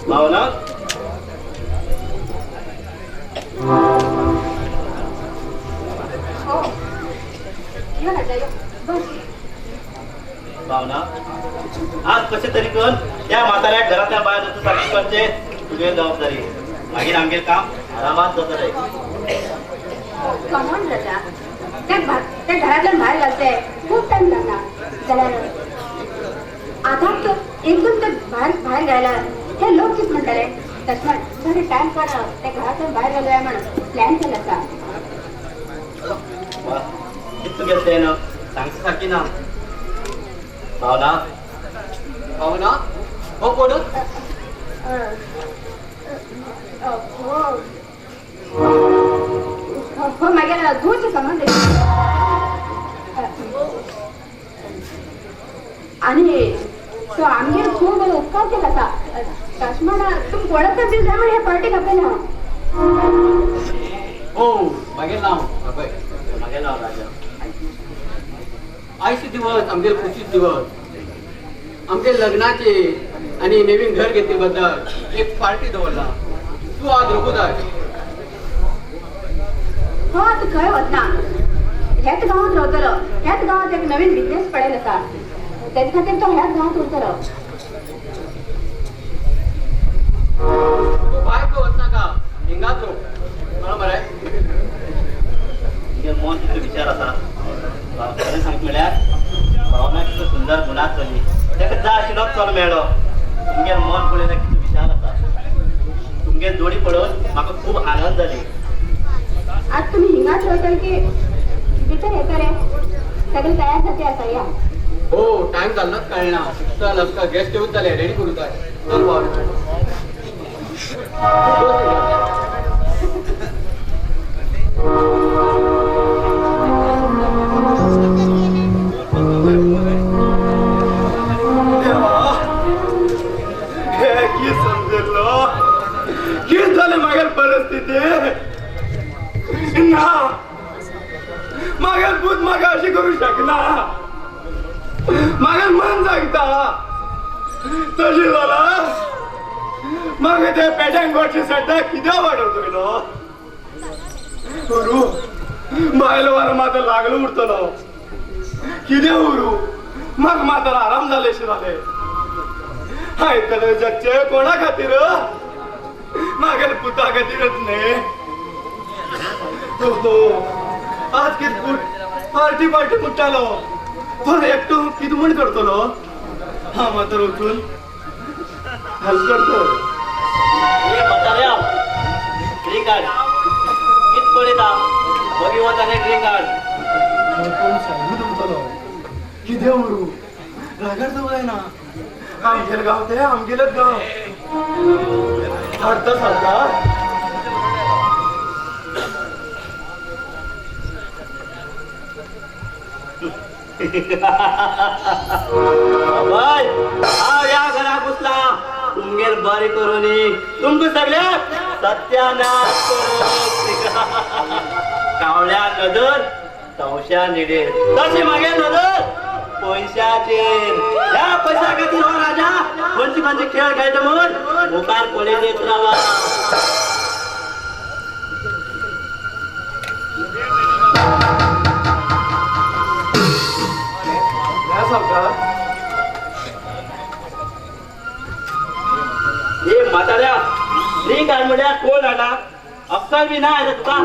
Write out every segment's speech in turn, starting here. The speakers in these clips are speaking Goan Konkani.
भावना हो यो राजा यो बस. भावना आज कसे तरी कर त्या म्हाताऱ्या घरातल्या बाहेर जातो सारखी करचे तुगे जबाबदारी. मागीर आमगेर काम आरामात जातले. कमॉन राजा, त्या घरातल्यान भायर घालते खूप टाइम लागणार जाल्यार आतां तर एकदम ते भायर भायर घायला हे लोक कितें म्हणटाले तशें म्हण बरें टायम काड त्या घरांतल्यान भायर घालूया म्हण प्लॅन केला आसा. कितू गेले ना सांगचे सारकी ना. भावना भावना हो कोण? हो हो मागीर धुवचे सामान आणि तो आमगेर खूब उपकार केला आसा. तशें म्हण तुमकां वळखता बी जाय म्हण हे पार्टीक आपयला हांव. हो मागीर नांव बाबय. मागीर नांव राजा. आयचे दिवस आमगेर खुशीच दिवस. आमगे लग्नाचे आणि नवीन घर घेतले बद्दल एक पार्टी दवरला. तू आज रघुदाय. हो आतां खंय वतना ह्याच गांवांत रावतलो. ह्याच गांवांत एक नवीन बिजनेस पडेल आसा तेजे खातीर तो ह्याच गांवांत उरतलो. तू भायर खंय वचनाका, हिंगाच राव. बरोबर आहे? तुगे मन कितलो विचार आसा. खरें सांगता म्हळ्यार भावना कितलो सुंदर गुणात चली ताका जाय आशिल्लोच चलो मेळ्ळो. तुमगेर मन पळयल्यार कितलो विशाल आसा. तुमगेर जोडी पळोवन म्हाका खूब आनंद जाली. आज तुमी हिंगाच रावतले की भितर येतले? सगळे तयार जाते आसा या. हो टाइम जाल्लोच कळना. चल आमकां गेस्ट येवन जाले रेडी करूं जाय. चल भावना. की समजलो की जालें मागीर परिस्थिती ना. मागीर पूत म्हाका अशी करूं शकना. मागीर मन सांगता तशी जाला. मागीर ते पेट्यांक गोडचे सड्डा कित्याक वाडवतलो उरू बायल वार मात लागलो उरतलो कितें उरू. म्हाका मात आराम जालेशें जालें. आयतले जगचे कोणा खातीर? मागेल पुता खातीरच न्ही. तो आज कितें पार्टी पार्टी म्हणटालो तो एकटो कितें म्हण करतलो? हा मातर वचून हेल्प करतो. म्हाताऱ्या ग्रीन कार्ड कितें पळयता? बगी वता न्ही ग्रीन कार्ड. कोण सांगून उरतलो कितें उरू? रागार जावं जायना. आमगेले गांव ते आमगेलेच गांव. हाडता सारका बाय हांव ह्या घरा घुसला तुमगेर बरें करूनी तुमकां सगळ्यांक सत्यानाश करूं. कावळ्या नदर तवश्या निडेर तशी मागीर नदर पयशाचेर. ह्या पयशा खातीर हो राजा खंयचे खंयचे खेळ खेळटा म्हूण मुखार पळयत रावा. हे म्हाताऱ्या ड्रिंक हाड म्हळ्यार कोण हाडला? अक्कल बी ना रे तुका.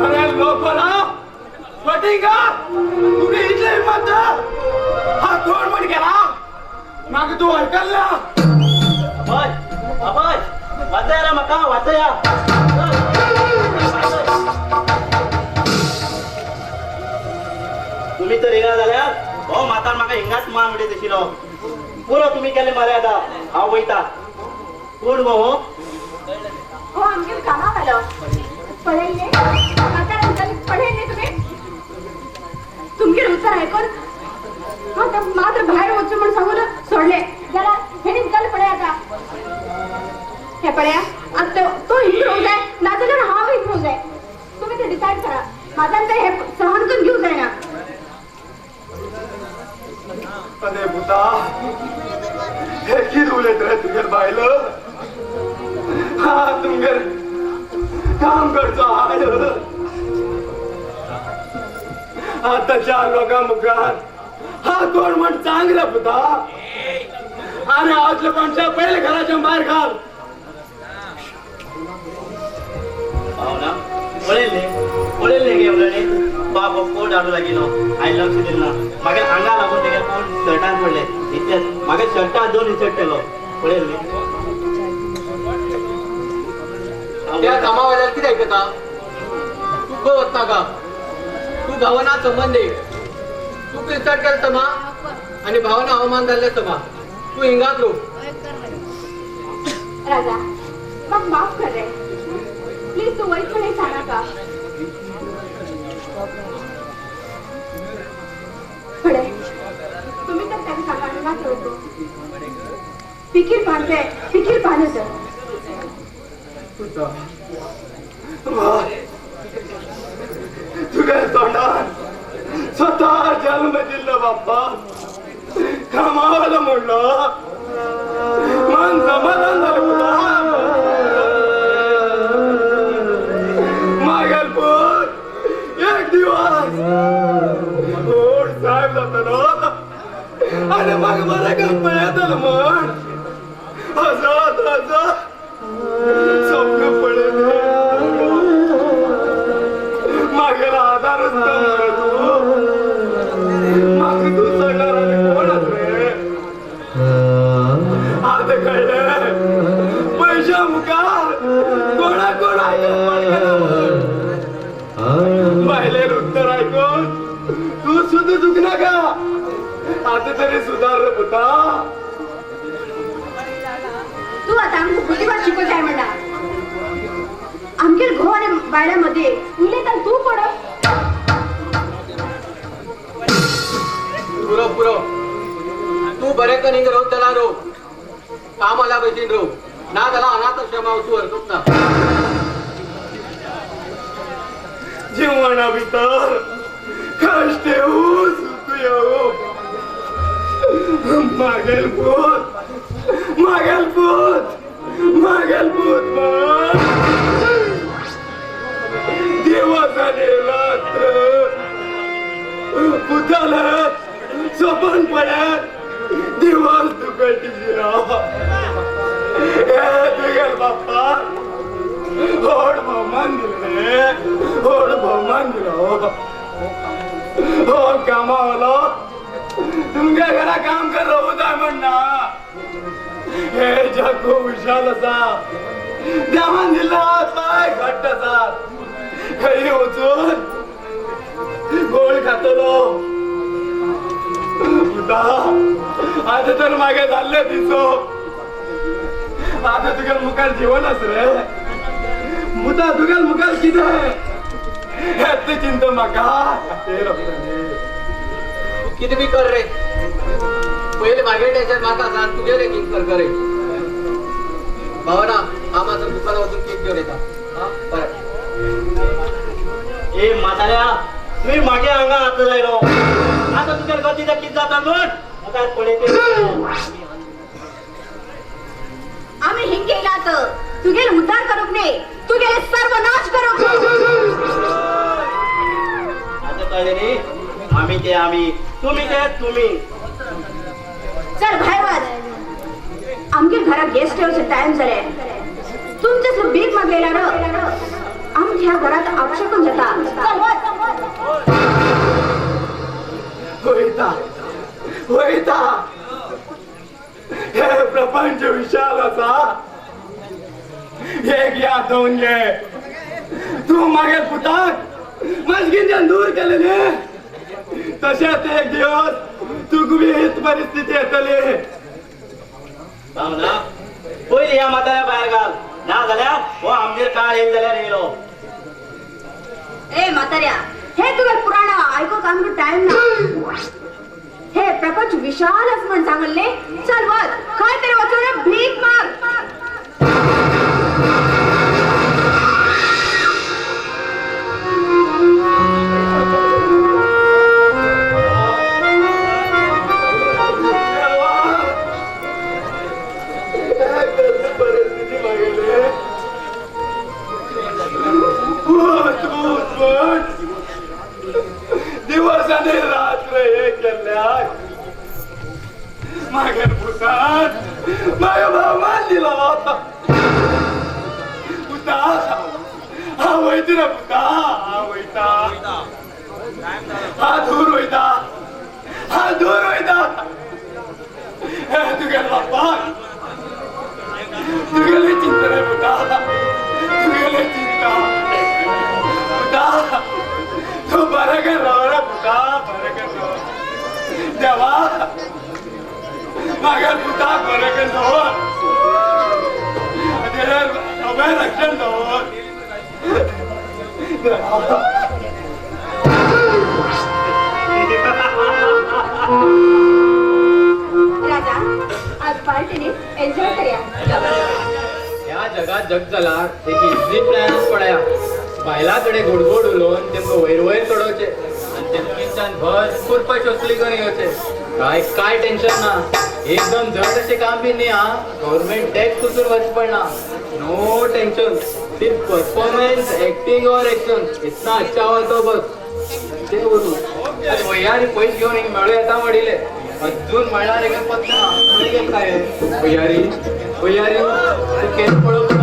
अरे लोकला फटिंगा तुगे इतले हिम्मत हा कोण म्हण गेला? म्हाका तूं वळखल्ला. अभय अभय वाचया रे म्हाका वाचया. तुम्ही तर हिंगा जाल्यार हो म्हातार म्हाका हिंगाच मान उडयत आशिल्लो. पुरो तुमी केले मरे आतां हांव वयता. कोण गो हो? हो आमगेर कामाक आलो. पळयलें म्हातार अंकल पळयलें तुमी? तुमगेर उतर आयकून आतां मात्र भायर वचूं म्हण सांगून सोडलें जाल्यार हेणी गल पळय आतां. हे पळया आतां तो हिंग रोवंक जाय नाजाल्यार हांव हिंग रोवंक जाय. तुमी ते डिसायड करा. म्हाज्यान ते हे सहन करून घेवंक जायना. अरे पुता हे की कितें उलयत रे तुगेर बायल हा तुमगेर काम करचो हाड आतांच्या लोकां मुखार हा कोण म्हण सांग रे पुता. अरे आजले कोणच्या पहिले घराच्या भायर घाल. भावना पळयल्ले पळयल्ले गे उलयले बाब कोट हाडूं लागिलो हांवें लक्ष दिलें ना. मागीर आंगा लागून तेगे कोट शर्टान पडले इतलेच मागीर शर्टान दोन इन्सर्ट केलो. पळयल्ले त्या कामावाल्याला कितें आयकता तूं खंय वचनाका तूं भावना संबंदी तूं इन्सर्ट केलें समा आनी भावना अवमान जाल्लें समा तूं हिंगाच रो. राजा मग माफ कर रे प्लीज तू वैतपणे सांगा. फडे तुम्ही तर त्याला सांगा ना होतो पिकीर बांधते पिकीर बांधत. तुझ्या तोंडान स्वतः जन्म दिल्लो बाप्पा कामावाला म्हणलो मन समाधान झालं पुता. मागेल पूत एक दिवस गोड साहेब जातलो आणि मग बरं गप्प येतलो म्हण हसत हसत स्वप्न पडले. मागेला आधारच तू माग तू चढणार आणि कोणच रे. आता कळले पैशा मुखार कोणा कोण ऐकून बायले उत्तर ऐकून तू सुद्धा चुक नका. आता तरी सुधार रे पुता. तू आता आमकां बुद्धिवाद शिकवत आहे म्हणा आमगेर घोव आनी बायलां मध्ये उलयता तूं कोण. पुरो पुरो तूं बरें करून हिंगा रोव जाल्यार रोव काम आल्या भशेन रोव ना जाल्यार अनाथ आश्रमा वचूं हरकत ना. जीवना भितर कश्ट येवू सुख येवू मागेल पूत मागेल पूत मागेल पूत दिवस आणि रात्र पुताला सपन पडत दिवस दुखटी तुगेल बाप्पा होड भोवमान दिले होड भोवमान दिलो. हो कामावालो तुमच्या घरा काम कर राहू जाय म्हणना हे जग खूप विशाल आसा देवान दिल्लो पाय घट्ट आसा खंय वचून गोळ खातलो पुता. आता तर मागे जाल्ले दिसो आता तुगेल मुखार जीवन आस रे मुता तुगेल मुखार कितें हें चिंता म्हाका. तूं कितें बी कर रे पयलें मागीर टेन्शन म्हाका आसा तुगेलें कितें कर करे. भावना हांव मातसो दुकानार वचून केक घेवन येता. आं बरें. ए म्हाताऱ्या तुवें मागे हांगा हात लायलो आतां तुगेल गती कितें जाता म्हण मुखार पळयते. आमी हिंग येयलात तुगेल उद्धार करूंक न्ही तुगेले सर्वनाश करूंक. आतां कळ्ळें न्ही आमी ते आमी तुमी ते तुमी. चल भायर वच आमगेर घरात गेस्ट येवचे टायम जाले तुमचे भीक मागलेला र आमच्या ह्या घरात अपशकून जाता. चल वच. वयता वयता हे प्रपंच विशाल आसा एक याद दवरून घे तूं मागेल पुताक मजगींच्यान दूर केले न्ही तशेंच एक दिवस तुका बी हीच परिस्थिती येतली. भावना पयलीं ह्या म्हाताऱ्या भायर घाल ना जाल्यार हो आमगेर काळ येयलो जाल्यार येयलो. ए म्हाताऱ्या हे तुगेल पुराण आयकूंक आमकां टायम ना. हे प्रपंच विशाल आसा म्हण सांगल्ले. चल वच खंय तरी वचून भीक माग. पुतान म्हाका भोवमान दिलो पुता हांव वयता रे पुता हांव वयता हांव दूर वयता हांव दूर वयता तुगेल्या बापाक तुगेली चिंता रे पुता तुगेली चिंता पुता तूं बरें कर राव रे पुता बरें कर राव देवा म्हागे पुताक बरें कर दवर तेजेर सगळें रक्षण दवर राजा आज पार्टीने एन्जॉय करूया. ह्या जगात जग जाला एक इझी प्लॅन पळया बायलां कडेन गोड गोड उलोवन तेमकां वयर वयर चडोवचे आनी तेमच्यान भरपूर पयशे वसुली करून घेवचे. काय काय टेन्शन ना, एकदम जड अशें काम बी न्ही. हा गव्हर्मेंट टॅक्स वचून वचचें पडना, नो टेन्शन, सिर्फ परफॉर्मन्स एक्टिंग और एक्शन इतना अच्छा हुआ तो बस. ते उरूं भैयारी पयशे घेवन हिंगा मेळूं येता म्हणिल्लें, अजून मेळ्ळार हिंगा पत्तो ना. खंय गेले काय भैयारी? भैयारी तूं केन्ना पळोवंक.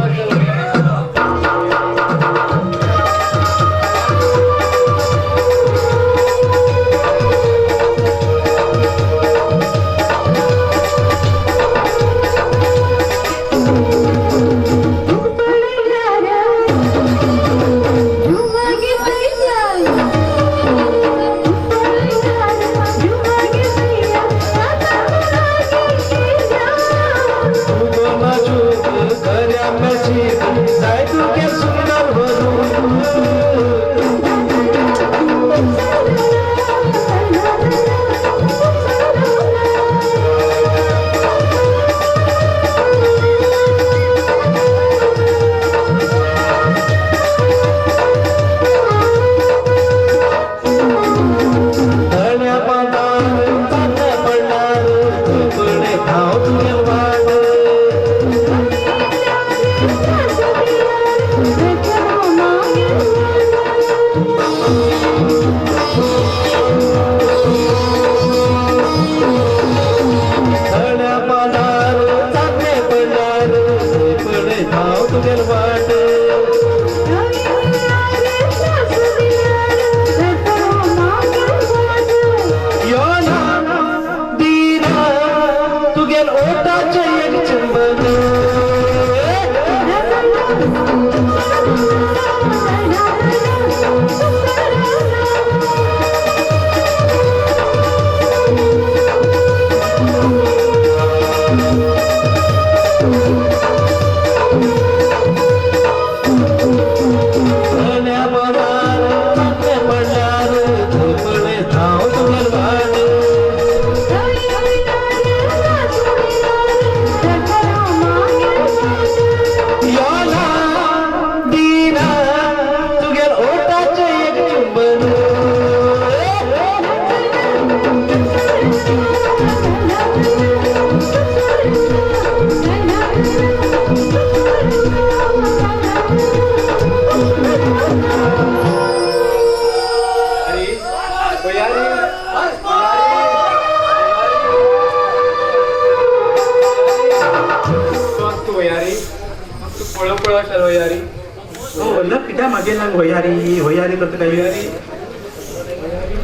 होयारी होयारी करता काय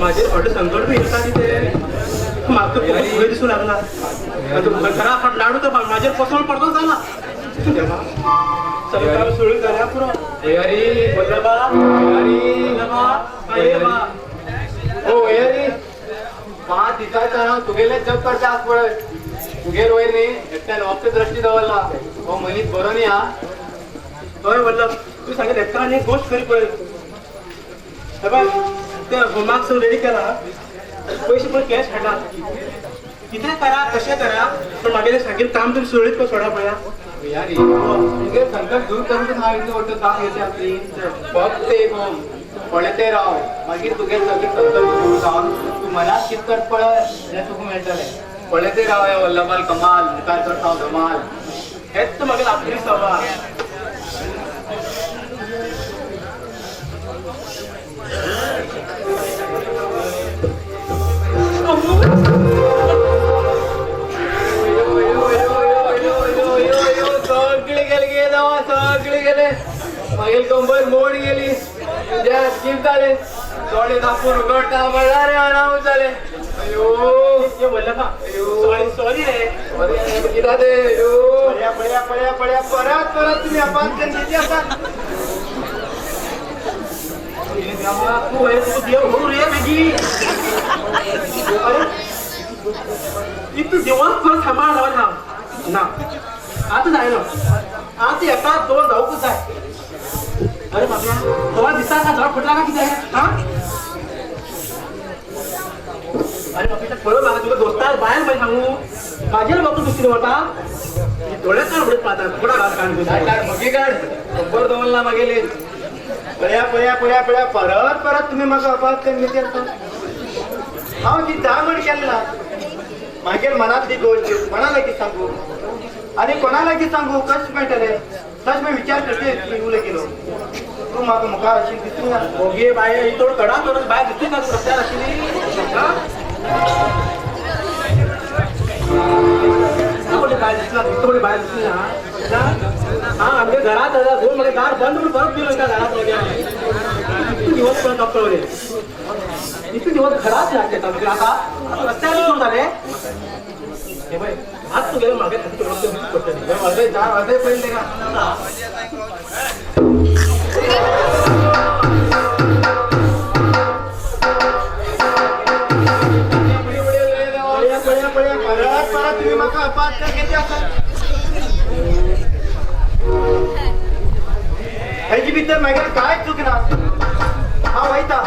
माझे ऑर्डर संकट बी येता न्ही ते म्हाका फुडें दिसूं लागला. खरा लाडू तर म्हाजेर कोसळ पडतो जाला. सगळें काम सुरू जाल्यार पुरो. होयारी वल्लभा होयारी वल्लभा वल्लभा ओ होयारी 5 दिसांच्या हांव तुगेलेच जप करता आस पळय. तुगेर वयर न्ही एकट्यान वक्त दृश्टी दवरला हो मनीस बरो न्ही. हा हय वल्लभ तूं सांगेल एकटा आनी एक गोश्ट खरी पळय. हे ते होमाक सगळें रेडी केला, पयशे पळय कॅश हाडला, कितें करा कशें करा पण मागीर सांगेल काम तुमी सुरळीत करून सोडा पळया. होयारी तुगेर संकट दूर करूंक हांव इतली व्हडलो काम घेतली आपली. फक्त एक होम पळयते राव, मागीर तुगेर सगळें संकट दूर जावन तूं मनात कितें कर पळय हें तुका मेळटलें. पळयते राव ह्या वल्लभाल कमाल मुखार करता हांव धमाल. हेच तर म्हागे आपली सवाल. मागील कंबर मोड गेली तुझ्या स्कीम जाले डोळे दापून उघडता म्हणला रे अनाऊन जाले अयो हे बोललं का सॉरी सॉरी रे किती ते अयो पळ्या पळ्या पळ्या पळ्या परत परत तुम्ही अपमान करून किती असा तू तू देव हो रे बेगी अरे इतू देवाक परत सांबाळ रावन हांव ना आतां जायना आतां एका दोन जावंकूच जाय. अरे बाबा हवा दिसता का जरा फुटला का कितें हा? अरे बाबा पळोव म्हाका तुका दोस्तार बायल मागीर सांगू म्हाजेर बाबा दुसरी वता डोळे काड उडयत पाहता फुडा घाल काड काड मगी काड कंबर दवरला मागेली. पळ्या पळ्या पळ्या पळ्या परत परत तुम्ही म्हाका अपवाद करून घेते आसा. हांव ती जा म्हण केलें ना मागीर मनांतली गोश्ट कोणा लागीं सांगू आनी कोणा लागीं सांगू कशें मेळटलें तशें मी विचार करते उलय गेलो तूं म्हाका मुखार अशी दिसूंक ना. मोगे बाये ही थोडं कडा थोडं बाय दिसली ना तूं रस्त्यार आशिल्ली बाय दिसला थोडी बाय दिसली ना हा आमगे घरात दोन मागीर दार बंद करून परत गेलो एका घरात इतके दिवस परत डॉक्टर इतके दिवस घरात लागते आता रस्त्यार सुरू झाले हे बाय आज तू गेलो मागे अर्धे चार अर्धे पहिले का पळ्या पळ्या पळ्या परत परत तुम्ही म्हाका अपवाद करून घेते आसा. हेजी भितर मागीर काय चूक ना हांव वयता.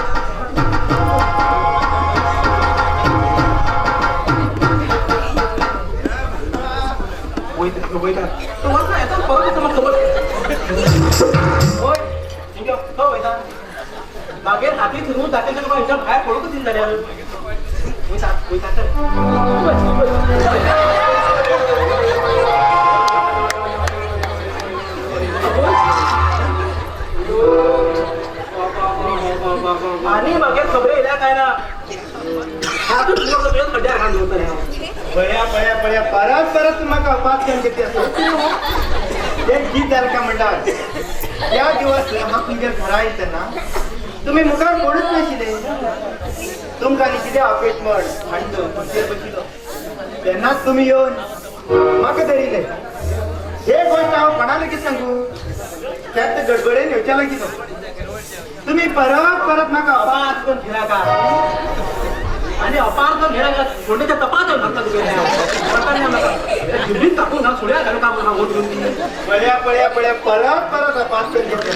वयता तो वता येता परत येता म्हाका खबर होय हो वयता मागीर हाती थंय जाते तुका हिच्या भायर पडूंकच दिना जाल्यार वयता वयता चल. आणि मागीर खबर येयल्या काय ना हातून तुझ्या खड्ड्यार घालून दवरतलें हांव. पळ्या पळ्या पळ्या परत परत म्हाका अपवाद करून घेते आसा. ते गीत जालें काय म्हणटात त्या दिवस म्हाका तुमगेर घरा येतना तुमी मुखार कोणूच नाशिल्ले तुमकां आनी कितें अपेश म्हण हाडलो खुर्चेर बशिल्लो तेन्नाच तुमी येवन म्हाका धरिल्ले. हे गोश्ट हांव कोणा लेगीत सांगू त्यात गडबडेन येवच्या लागीं तुमी परत परत म्हाका अपार करून घेनाका आणि अपार करून घेनाका फोंडेच्या तपात घालता तुगे जिबीत टाकून घाल सोड्या घालू का म्हणून पळ्या पळ्या पळ्या परत परत अपार करून घेते.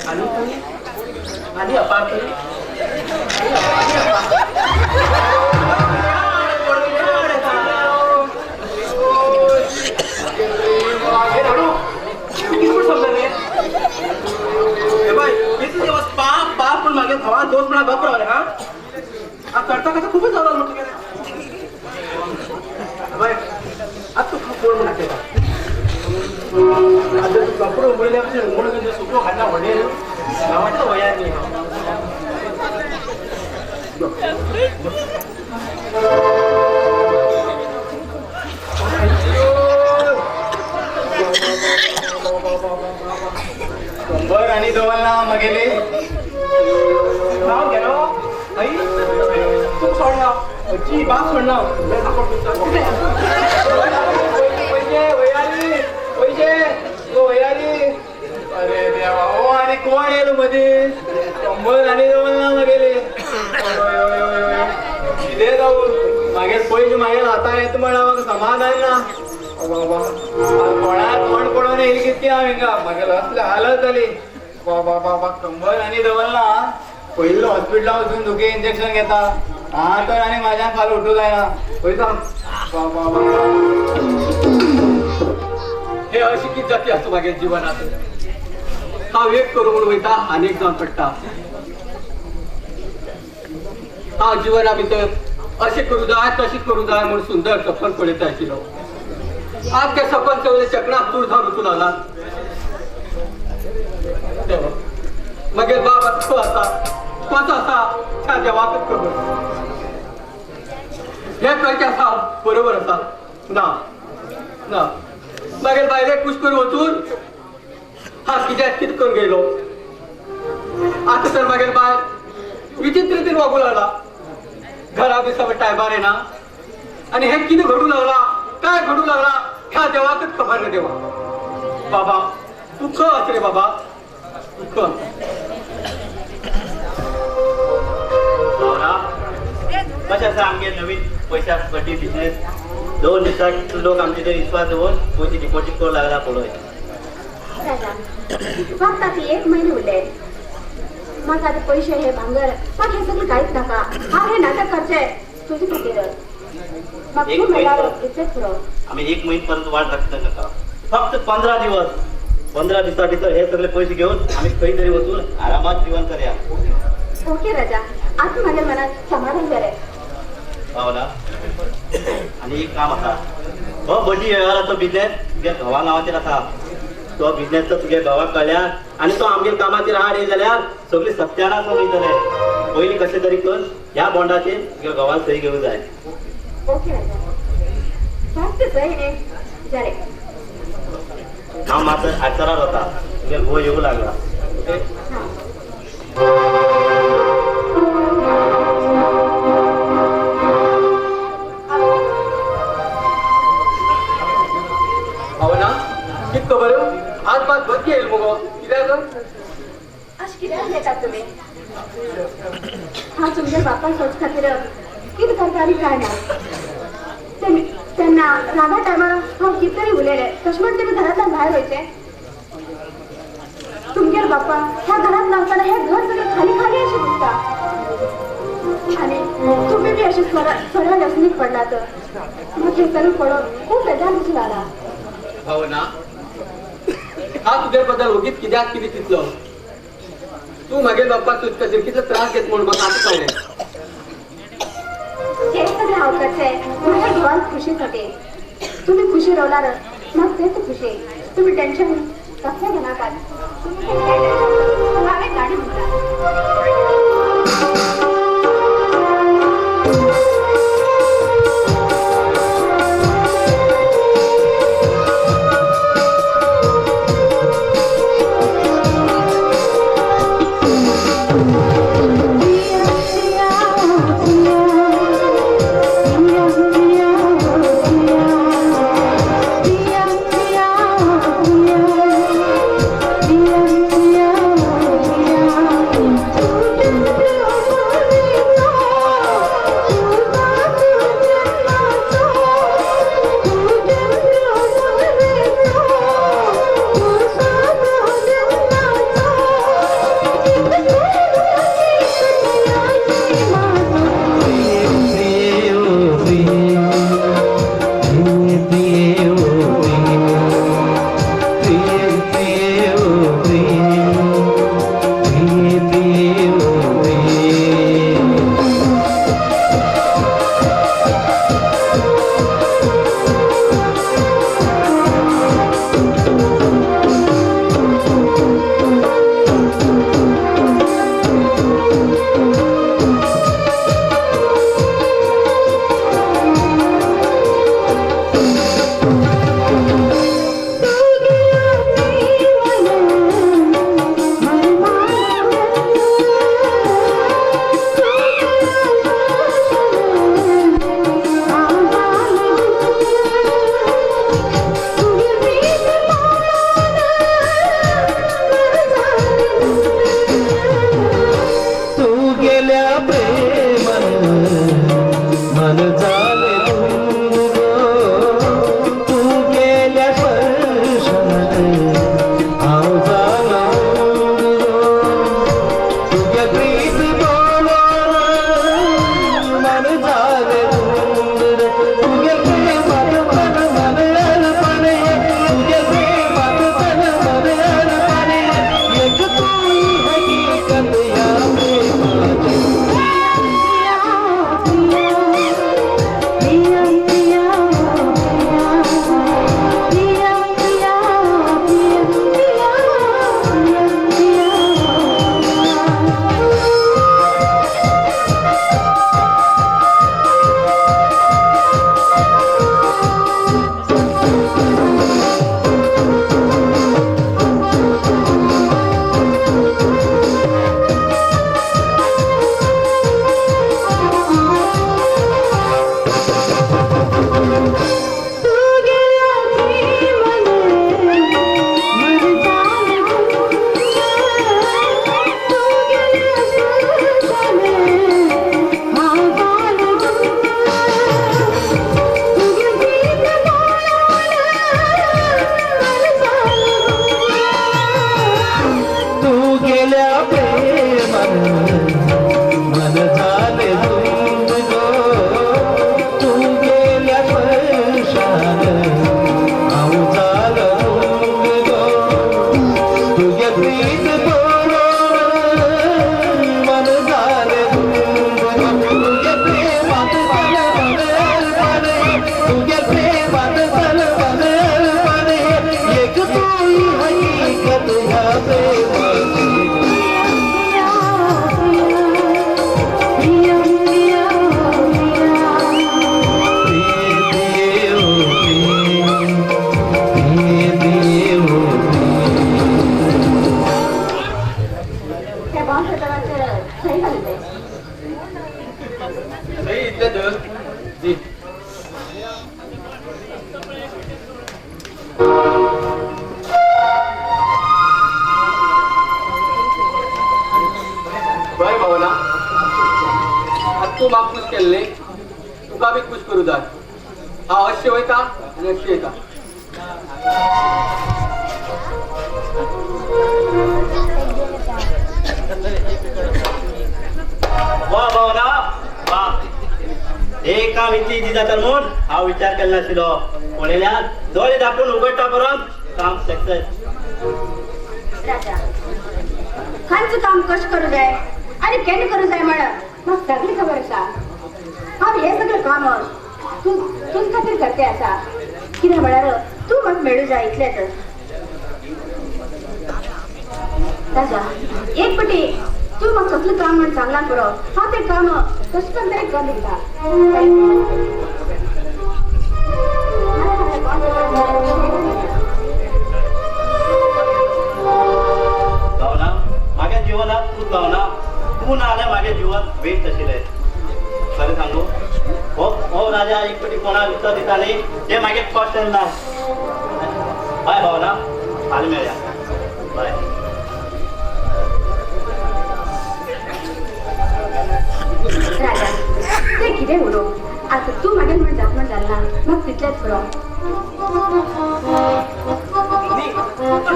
आणि आणि अपार करून दिवस पाप पाप पण मागे भावा दोष म्हणा गप रावले हा करता कसं खूपच झालं म्हटलं बाय आता तू कोण म्हणा आता तू कपडे उमळल्या उमळ सुको खाल्ला व्हडेल गावाच्या वयार नाही. कंबर आनी दवरला मागेले हांव गेलो आई तूं सोडला जी बाप सोडला पैसे वयारी पैसे वयारी अरे देवा ओ आनी कोण येयलो मदीं कंबर आनी दवरला मागेले कितें जावं मागीर पयशे मागीर हातान येता म्हणल्यार म्हाका समाधान ना. कोणा कोण पळोवन येयली कितकी हांव हिंगा मागीर असली हालत जाली बाबा बाबा कंबर आनी दवरला पयलीं हॉस्पिटला वचून दुखे इंजेक्शन घेता हा तर आनी म्हाज्यान फाल्यां उठूं जायना वयता बाबा. हे अशिक्षित जाती आसता मागीर जिवनात हांव एक करूं म्हूण वयता आनी एक जावन पडटा. हांव जिवना भितर अशें करूं जाय तशें करूं जाय म्हूण सुंदर सपन पळयता आशिल्लो. आज ते सपन सगळे चकणाक चूर जावन वचूं लागला. मागीर बाब तो आसा कसो आसा त्या देवाकच खबर. हें करचें आसा बरोबर आसा ना ना मागीर बायलेक कूश करून वचून हा कित्याक कित करून गेलो. आता तर मागीर बाय विचित्र रितीन वागू लागला. घरा बिसा टायमार येना आणि हे कितें घडू लागला काय घडू लागला ह्या देवाकच खबर ना देवा. बाबा तू ख रे बाबा तू ख. कशें आसा आमगे नवीन पयशा बड्डी बिजनेस 2 दिसाक लोक आमचे ते विश्वास दवरून पयशे डिपॉजीट करूंक लागला पळय. राजा फक्त आतां 1 म्हयने उरले. म्हाका आतां पयशे हे भांगर म्हाका हें सगळें कांयच नाका. हांव हें नाटक करचें तुजे खातीर. म्हाका तूं मेळ्ळ्यार इतलेंच पुरो. आमी 1 म्हयनो पर्यंत वाट दाखयता ताका. फक्त 15 दिवस. 15 दिसां भितर हे सगळे पयशे घेवन आमी खंय तरी वचून आरामात जीवन करया. ओके राजा, आतां म्हाज्या मनात समाधान जालें. पावला आनी एक काम आसा, हो बड्डी वेव्हाराचो बिजनेस तुगे घोवा नांवाचेर आसा. तो बिजनेस तर तुगे घोवाक कळ्ळ्यार आनी तो आमगेर कामाचेर आड येयलो जाल्यार सगळी सत्यानाश वयतले. पयलीं कशें तरी करून ह्या बॉन्डाचेर तुगे घोवान सही घेवंक जाय. ओके राजा, फक्त सही न्ही जालें. हांव मातसो आडसरार वता, तुगे घोव येवंक लागला. भावना कित खबर आज पास बदली येईल मुगो कित्याक अशें कित्याक उलयतात तुमी? हांव तुमच्या बापाय सोच खातीर कितें करता आनी काय ना. तेन्ना रागा टायमार हांव कितें तरी उलयलें तशें म्हण तुमी घरांतल्यान भायर वयचें. तुमगेर बाप्पा ह्या घरांत नासतना हें घर सगळें खाली खाली अशें दिसता आनी तुमी बी अशें सोऱ्या व्यसनीक पडलात. म्हाका हें सगळें पळोवन खूब बेजार कशें जाला. भावना हा तुजे बद्दल ओगीच कित्याक कितें चिंतलो. तूं मागीर बाप्पा तुज खातीर कितलो त्रास घेत म्हूण म्हाका आतां कळ्ळें. हें सगळें हांव करचें म्हज्या घोवान खुशी साठी. तुमी खुशी रावल्यार म्हाका तेच खुशी. तुमी टेन्शन कसलें घेनाकात. तुमी हांवें गाडी म्हणटा. Yeah. तू म्हाका खूश केल्ले तुका बी खूश करूं जाय. हांव अशें वयता आनी अशें येता. वा भावना वा, हे काम इतली इजी जाता म्हूण हांव विचार केल्लो नाशिल्लो. पळयल्यार दोळे धापून उगडटा पर्यंत काम सक्सेस. राजा खंयचें काम कशें करूं जाय आनी केन्ना करूं जाय म्हण म्हाका सगळी खबर आसा. हांव हें सगळें काम तूं तुज खातीर करते आसा. कितें म्हळ्यार तूं म्हाका मेळूं जाय इतलेंच. राजा एक पटी तूं म्हाका कसलें काम म्हण सांगलां पुरो, हांव तें काम कशें करून तरी करून दिता. भावना म्हाज्या जिवनात तूं भावना तूं ना जाल्यार म्हाजें जिवन वेस्ट आशिल्लें. खरें सांगू हो हो राजा एक पटी कोणाक उतर दिता न्ही तें मागीर फर्स्ट ना. बाय भावना, फाल्यां मेळया. बाय. राजा तें कितें उलोवं आतां तूं मागीर म्हण जात म्हण जालें ना, म्हाका तितलेंच पुरो.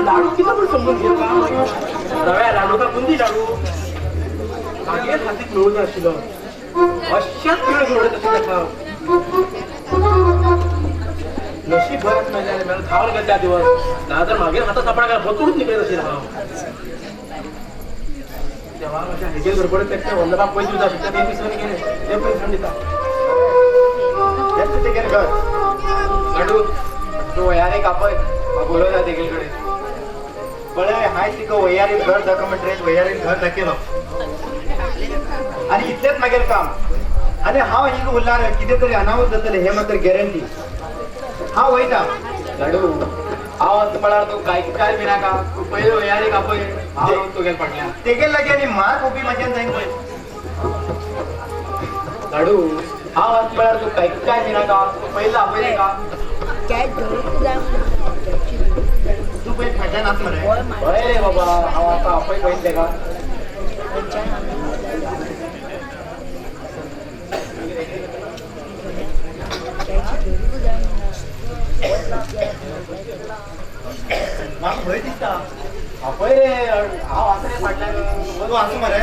लाडू कितें म्हूण समजून घेता? रव्या लाडू का बुंदी लाडू मागीर हातीक मेळूं नाशिल्लो. अशेंच खेळ घडत अशें ताका नशीब बरें मेळ्ळें मेळून धांवन गेले त्या दिवस, ना तर मागीर हाता सापडा काय बतूच निकळत आशिल्लें हांव. तेव्हा म्हज्या हेजेर गडबड तें वल्लभाक पयशे दिवता आशिल्ले ते विसरून गेले, ते पयशे दिता. तेगेलें घर लाडू तूं वयारेक आपय, म्हाका उलोवंक जाय तेगेले कडेन. पळय हाय तिका वयारीन घर दाखय म्हणटकीर वयारीन घर दाखयलो आनी इतलेंच मागीर काम. आनी हांव हिंगा उरलां कितें तरी अनावत जातलें हें मात्र गॅरंटी. हांव वयता. लाडू हांव आतां म्हळ्यार तूं काय काय भिनाका, तूं पयलीं वयारेक आपय, हांव तुगेले फाटल्यान. तेगेले लागीं आनी मार खावपी म्हाज्यान जायना पळय. लाडू हांव आतां म्हळ्यार तूं काय काय भिनाका, तूं पयलीं आपय ताका. तूं पयलीं फाटल्यान आस मरे. हय रे बाबा, हांव आतां आपय पळयतलें ताका. म्हाका भंय दिसता. आपय रे, हांव आसा रे फाटल्यान. तूं आसा मरे?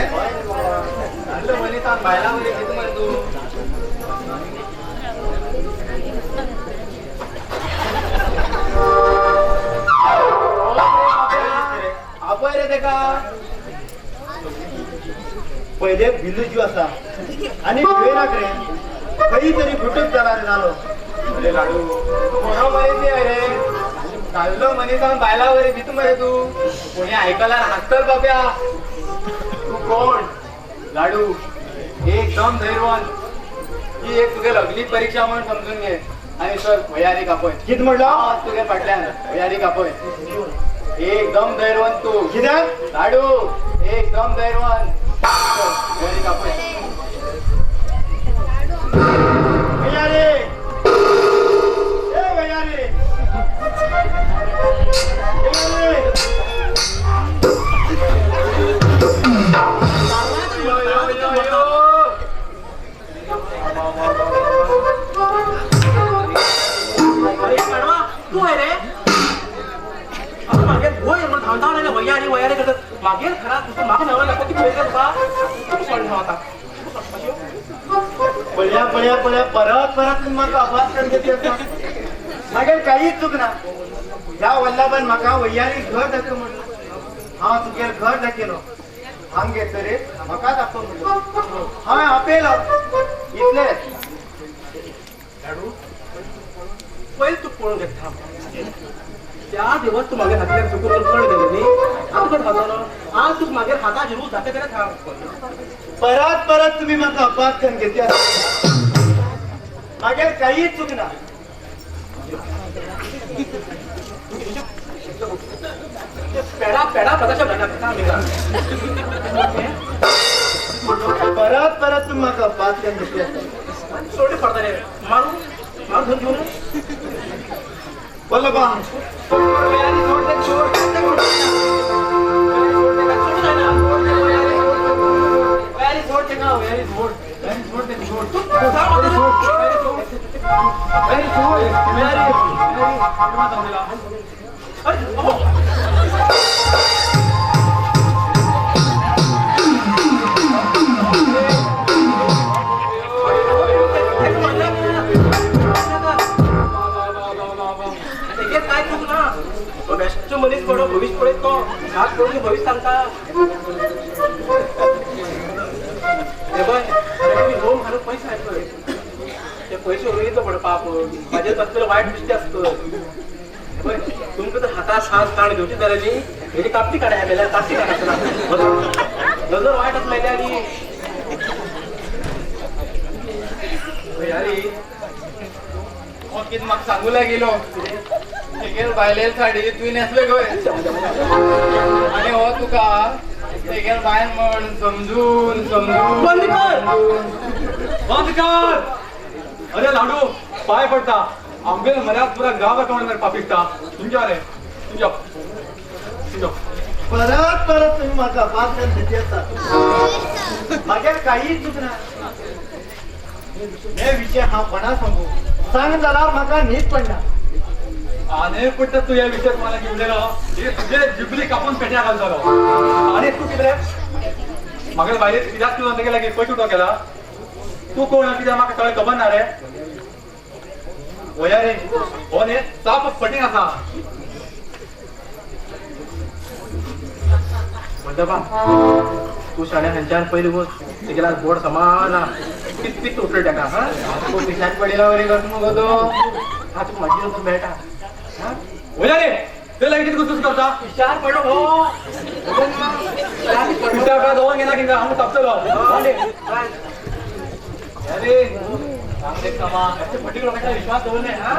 धाडलो मनीसान बायलां मरे कितें मरे तूं. आपय रे ताका. पयले भिल्ल जीव आसा आनी भिवेनाक रे, खंय तरी फुटूच जाला रे जालो. अरे लाडू तूं बरो मनीस न्ही रे, धाडलो मनीसान बायलां वरी भिता मरे तूं. कोणी आयकल्यार हांसतल बाब्या. तूं कोण लाडू? एकदम धैर्यवान. ही एक तुगे अग्नी परीक्षा म्हण समजून घे. आनी सर वयारीक आपय. कितें म्हणलो? हांव तुगे फाटल्यान वयारीक आपय. एकदम धैर्यवान तूं. कित्याक? लाडू एकदम धैर्यवान. वयारीक आपय. वयारी, ए वयारी, वयारी. यो यो यो यो. अरे गाडवा तूं हय रे? अरे मागीर वयर म्हणून धांवन धांवन आयले वयारी वयारी करतात. मागीर घरात तुका म्हाका न्हवरो लागता की पळयता तुका तूं सोडून हांव आतां. पळया पळया पळया परत परत म्हाका आवाज करून घेतली आसा. मागीर कांयच चूक ना. ह्या वल्लभान म्हाका वैयारी घर दाखय म्हणलो, हांव तुगेलें घर दाखयलो. हांग येतरे म्हाकाच आपो म्हणलो, हांवें आपयलो. इतलेंच. लाडू पयलीं तूं पळोवन घेता. त्या दिवस तूं मागीर हातांतल्यान चुकून कळ गेले न्ही, आतां कोण खातलो? आज तूं मागीर हाता जिरू जाता जाल्यार थांब. परत परत तुम्ही म्हाका अपवाद करून घेतली, मागीर काहीच चूक ना. पेडा पेडा कदाचित परत परत तुम्ही म्हाका अपवाद करून घेतली. सोडे पडता रे, मारू मारू धरून घेऊन बोल बा. काय चूक ना, बेस्ट मनीस पडो भविष्य पळयत तो हात पळोवन भविष्य सांगता. होम घालून पैसे आहेत पळय, ते पैसे उरयतो पड पाप म्हाजेर कसले वायट दृश्टी आसत. तुमकां तर हातात हात ताण घेवची जाल्यार न्ही हेजी कापटी काडा मेल्यार कापटी काडा, नजर वायट आसता मेल्या न्ही. अरे कितें म्हाका सांगू लागिलो तेगेल बायले साडी तुवें न्हेसले गय आनी हो तुका तेगेल बायल म्हण समजून समजून. बंद कर बंद कर. अरे लाडू पाय पडता, आमगेल मऱ्यात पुरा गांव कोण मरे पापिस्ता. तुमच्या रे तुमच्या तुमच्या परत परत तुम्ही म्हाका अपवाद करून घेतली आसा, मागीर काहीच चूक ना. हे विषय हांव कोणा सांगू, सांग जाल्यार म्हाका न्हीद पडना. आनी पडटा तूं ह्या विशयाक मला घेवलेलो हे तुजे जिबली कापून पेट्या घालतलो. आनी तूं कितें म्हाका बायले कित्याक तुवें तेगे लागीं पयशे उठो केला? तूं कोण कित्याक म्हाका कळ्ळें खबर ना रे. वया रे हो न्ही साप फटींग आसा. वल्लभा तूं शाण्या खंयच्यान पयलीं वच, तेगेला बोर्ड समान पित पित उठले ताका. हा तूं पिशान पडिला वरी करता मुगो तो. हा तुका मागीर वचून मेळटा. वया रे ते लागीं कितें घुसघुस करता? पिशार पडलो हो, पिशार पडलो दोन घेना कितें हांव तापतलो. अरे सांगले समा फटींग लोकांचा विश्वास दवर न्हय. हा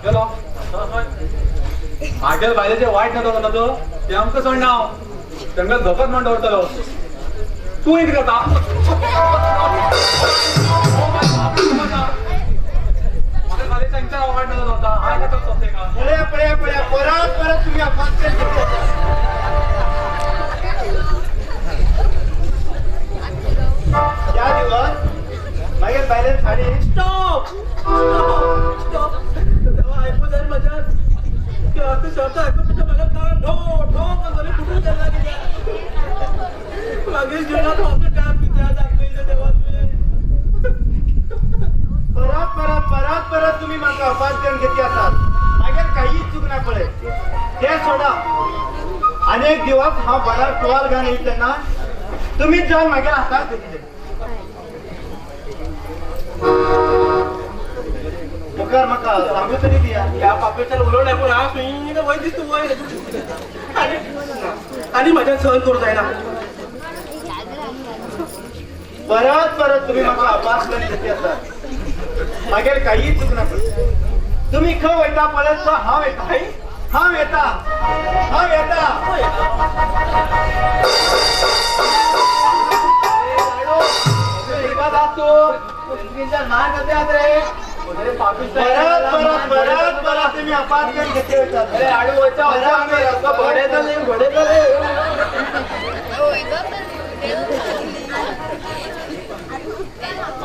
गेलो मागेल बायलेचे वायट ना तो ते आमकां सोडना, हांव तांकां धोकोच म्हण दवरतलो. तूं कितें करता? वायट ना दवरता. पळया पळया पळया परत परत तुम्ही अपवाद करून घेतली. त्या दिवस मागीर बायले साडी. Stop stop stop. तेव्हा ऐकू जाय म्हज्या शब्द ऐकून तुझ्या म्हाका कान ढो ढो करतले फुटून गेला कित्याक. मागीर जिवनात म्हाका काम कित्याक दाखयलें देवा तुवें. परत परत परत परत तुम्ही म्हाका अपवाद करून घेतली आसात, मागीर काहीच चूक ना पळय. ते सोडा, अनेक दिवस हांव बरार टोवाल घालून येयत तेन्ना तुम्हीच जावन मागीर हाताक घेतले. मुखार म्हाका सांगू तरी दिया. ह्या पापेच्यान उलोवण आयकून हांव सुंय वयर दिसता वयर आनी म्हज्यान सहन करूं जायना. परत परत तुम्ही म्हाका अपवाद करून घेतली आसात, मागीर काहीच चूक ना. तुम्ही खंय वयता पळयत तो हांव येता, हांव येता, हांव येता. परत परत परत परत तुम्ही अपवाद करून घेतले वयतात.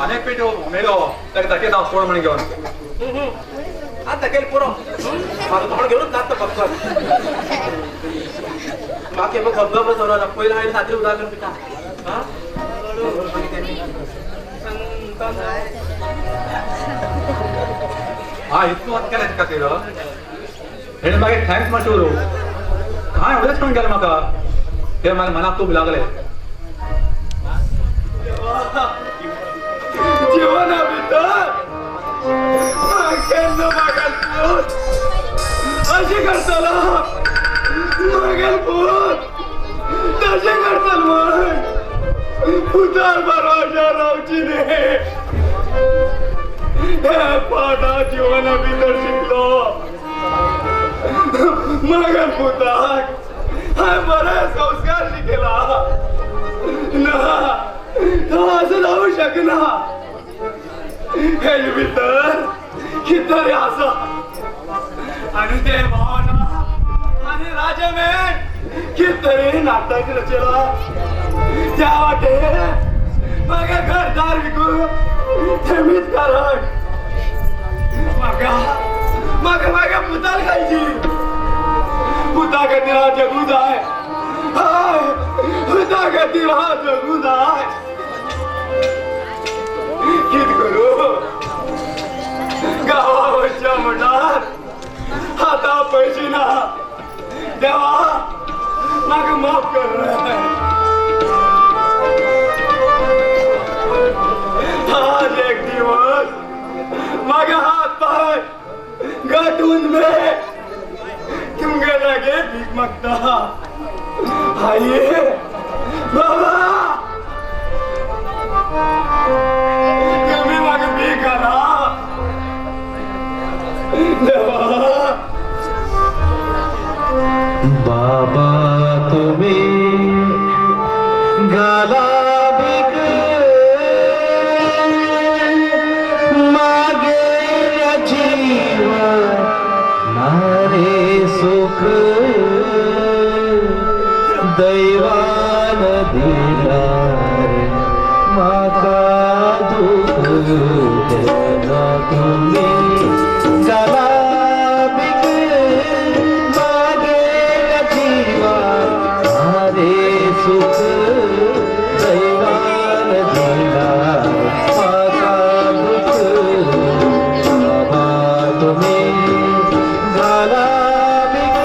अनेक पेटो मेलो ताका दाखयता हांव कोण म्हण घेवन. आतां दाखयल पुरो, म्हाका तोंड घेवनूच नात फक्त. म्हाका हे खबगर दवरला पयलीं हांवें सात्री उदक घेवन पिता. हा इतलो वाद केला तेका खातीर हेणें मागीर thanks मातशें उलोवं काय एवढेंच कोण केलें म्हाका ते म्हाका मनाक खूब लागले. जीवना भितर केन्ना मागेल पूत अशें करतलो मागेल पूत तशें करतलो म्हण पुतार बरोबर रावची न्ही. हे पाठ हांव जीवना भितर शिकलो. मागेल पुताक हांवें बरे संस्कार शिकयला ना तो असं जावं शकना. हेजे भितर कितें तरी आसा आनी ते भावना आनी राजा मेन कितें तरी नाटक रचला त्या वाटेन म्हाका घरदार विकून थेमीत कारण म्हाका म्हाका म्हाका पुताल खायची. पुता खातीर हांव जगूं जाय. हय पुता खातीर हांव जगूं जाय. कितें करूं गांवा वचच्या म्हणल्यार आतां पयशे ना. देवा म्हाका माफ कर. आज एक दिवस म्हाका हात पांय गांठून मे तुमगे लागे भीक मागता. आई बाबा तुम्ही म्हाका भीक घाला. देवा बाबा तुम्ही घाला भीक मागेल्या जीवन नारे सुख दैवान दिला रे माका दुःख. देवा तुम्ही घाला भीक मागेल्या जीवन नारे सुख दैवान दिला माका दुःख. बाबा तुम्ही घाला भीक.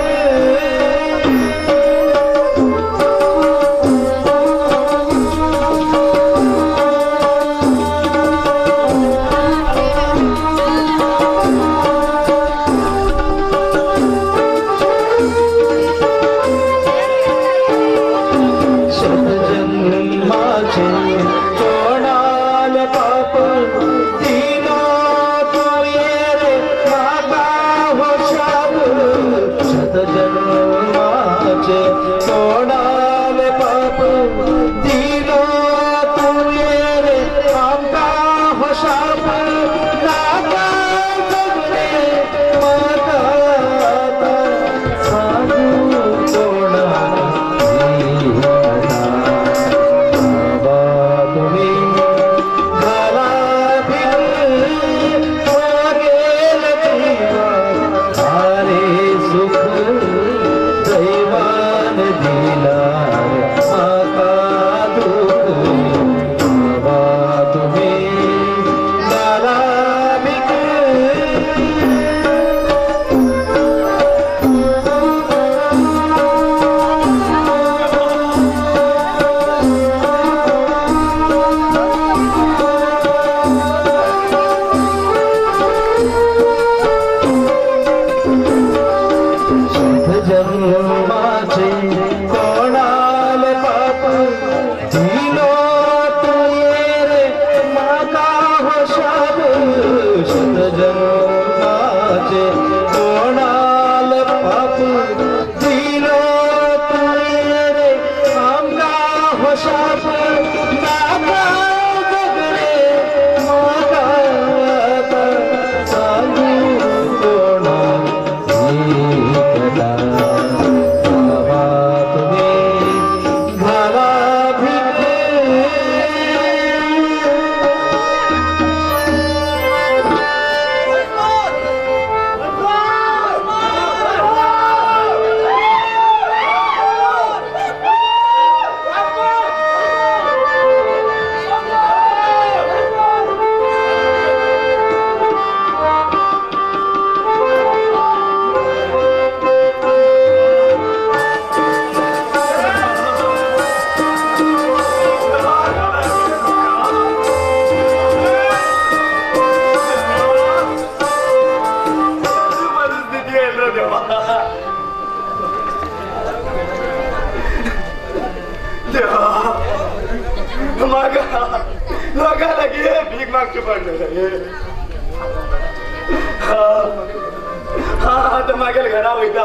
आतां मागेल घरा वयता.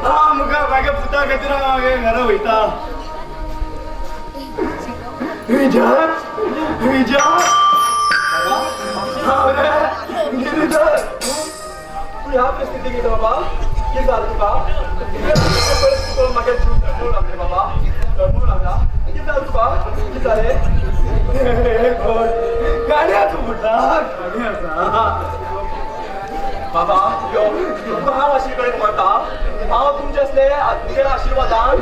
हा मुखार मागे पुता खातीर हांव मागे घरा वयता. विजय विजय हांव रे गिरीधर. तू ह्या परिस्थिती गेलो बाबा, कितें जालें तुका? परिस्थिती पळोवन म्हाका जीव तळमळूंक लागले बाबा, तळमळूंक लागला. कितें जालें तुका? कितें जालें? कोण गाडी आसा पुता, गाडी आसा. बाबा यो, तुमकां हांव आशिल्ले कडेन व्हरता. हांव तुमचे असले तुमच्या आशिर्वादान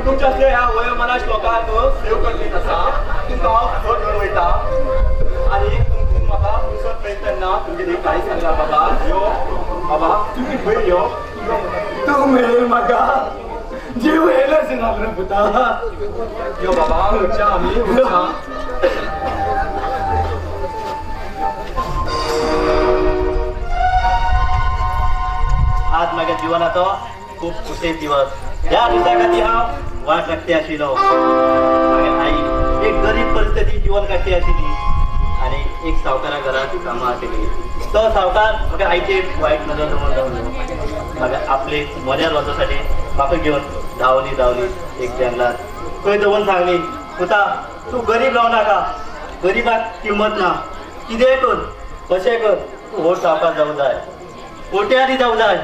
तुमच्या असले ह्या वयोमानाश लोकांक सेव करपी आसा. तुमकां हांव घर घेवन वयता आनी तुमकां म्हाका फुरसत मेळटा तेन्ना तुमगेली कांय सांगला बाबा. यो बाबा, तुमी खंय यो? तूं मेळ्ळें म्हाका जीव येयलो अशें रे पुता. यो बाबा, वचया आमी, वचया. आज माझ्या जीवनाचो खूप खुशे दिवस. ह्या दिसा खातीर हांव वाट लागते आशिल्लो. मागे आई एक गरीब परिस्थिती जीवन काडटी आशिल्ली आनी एक सावकारा घरात कामां आशिल्ली. तो सावकार म्हाका आईचेर वायट नदर दवरून रावलो. म्हाका आपले मोन्यार वचपासाठी म्हाका घेवन धांवली धांवली एक जंगलात थंय दवरून सांगली, पुता तूं गरीब रावं नाका, गरिबाक किंमत ना, कितेंय कर कशें कर, तूं व्हड सावकार जावं जाय, कोट्यारी जावं जाय.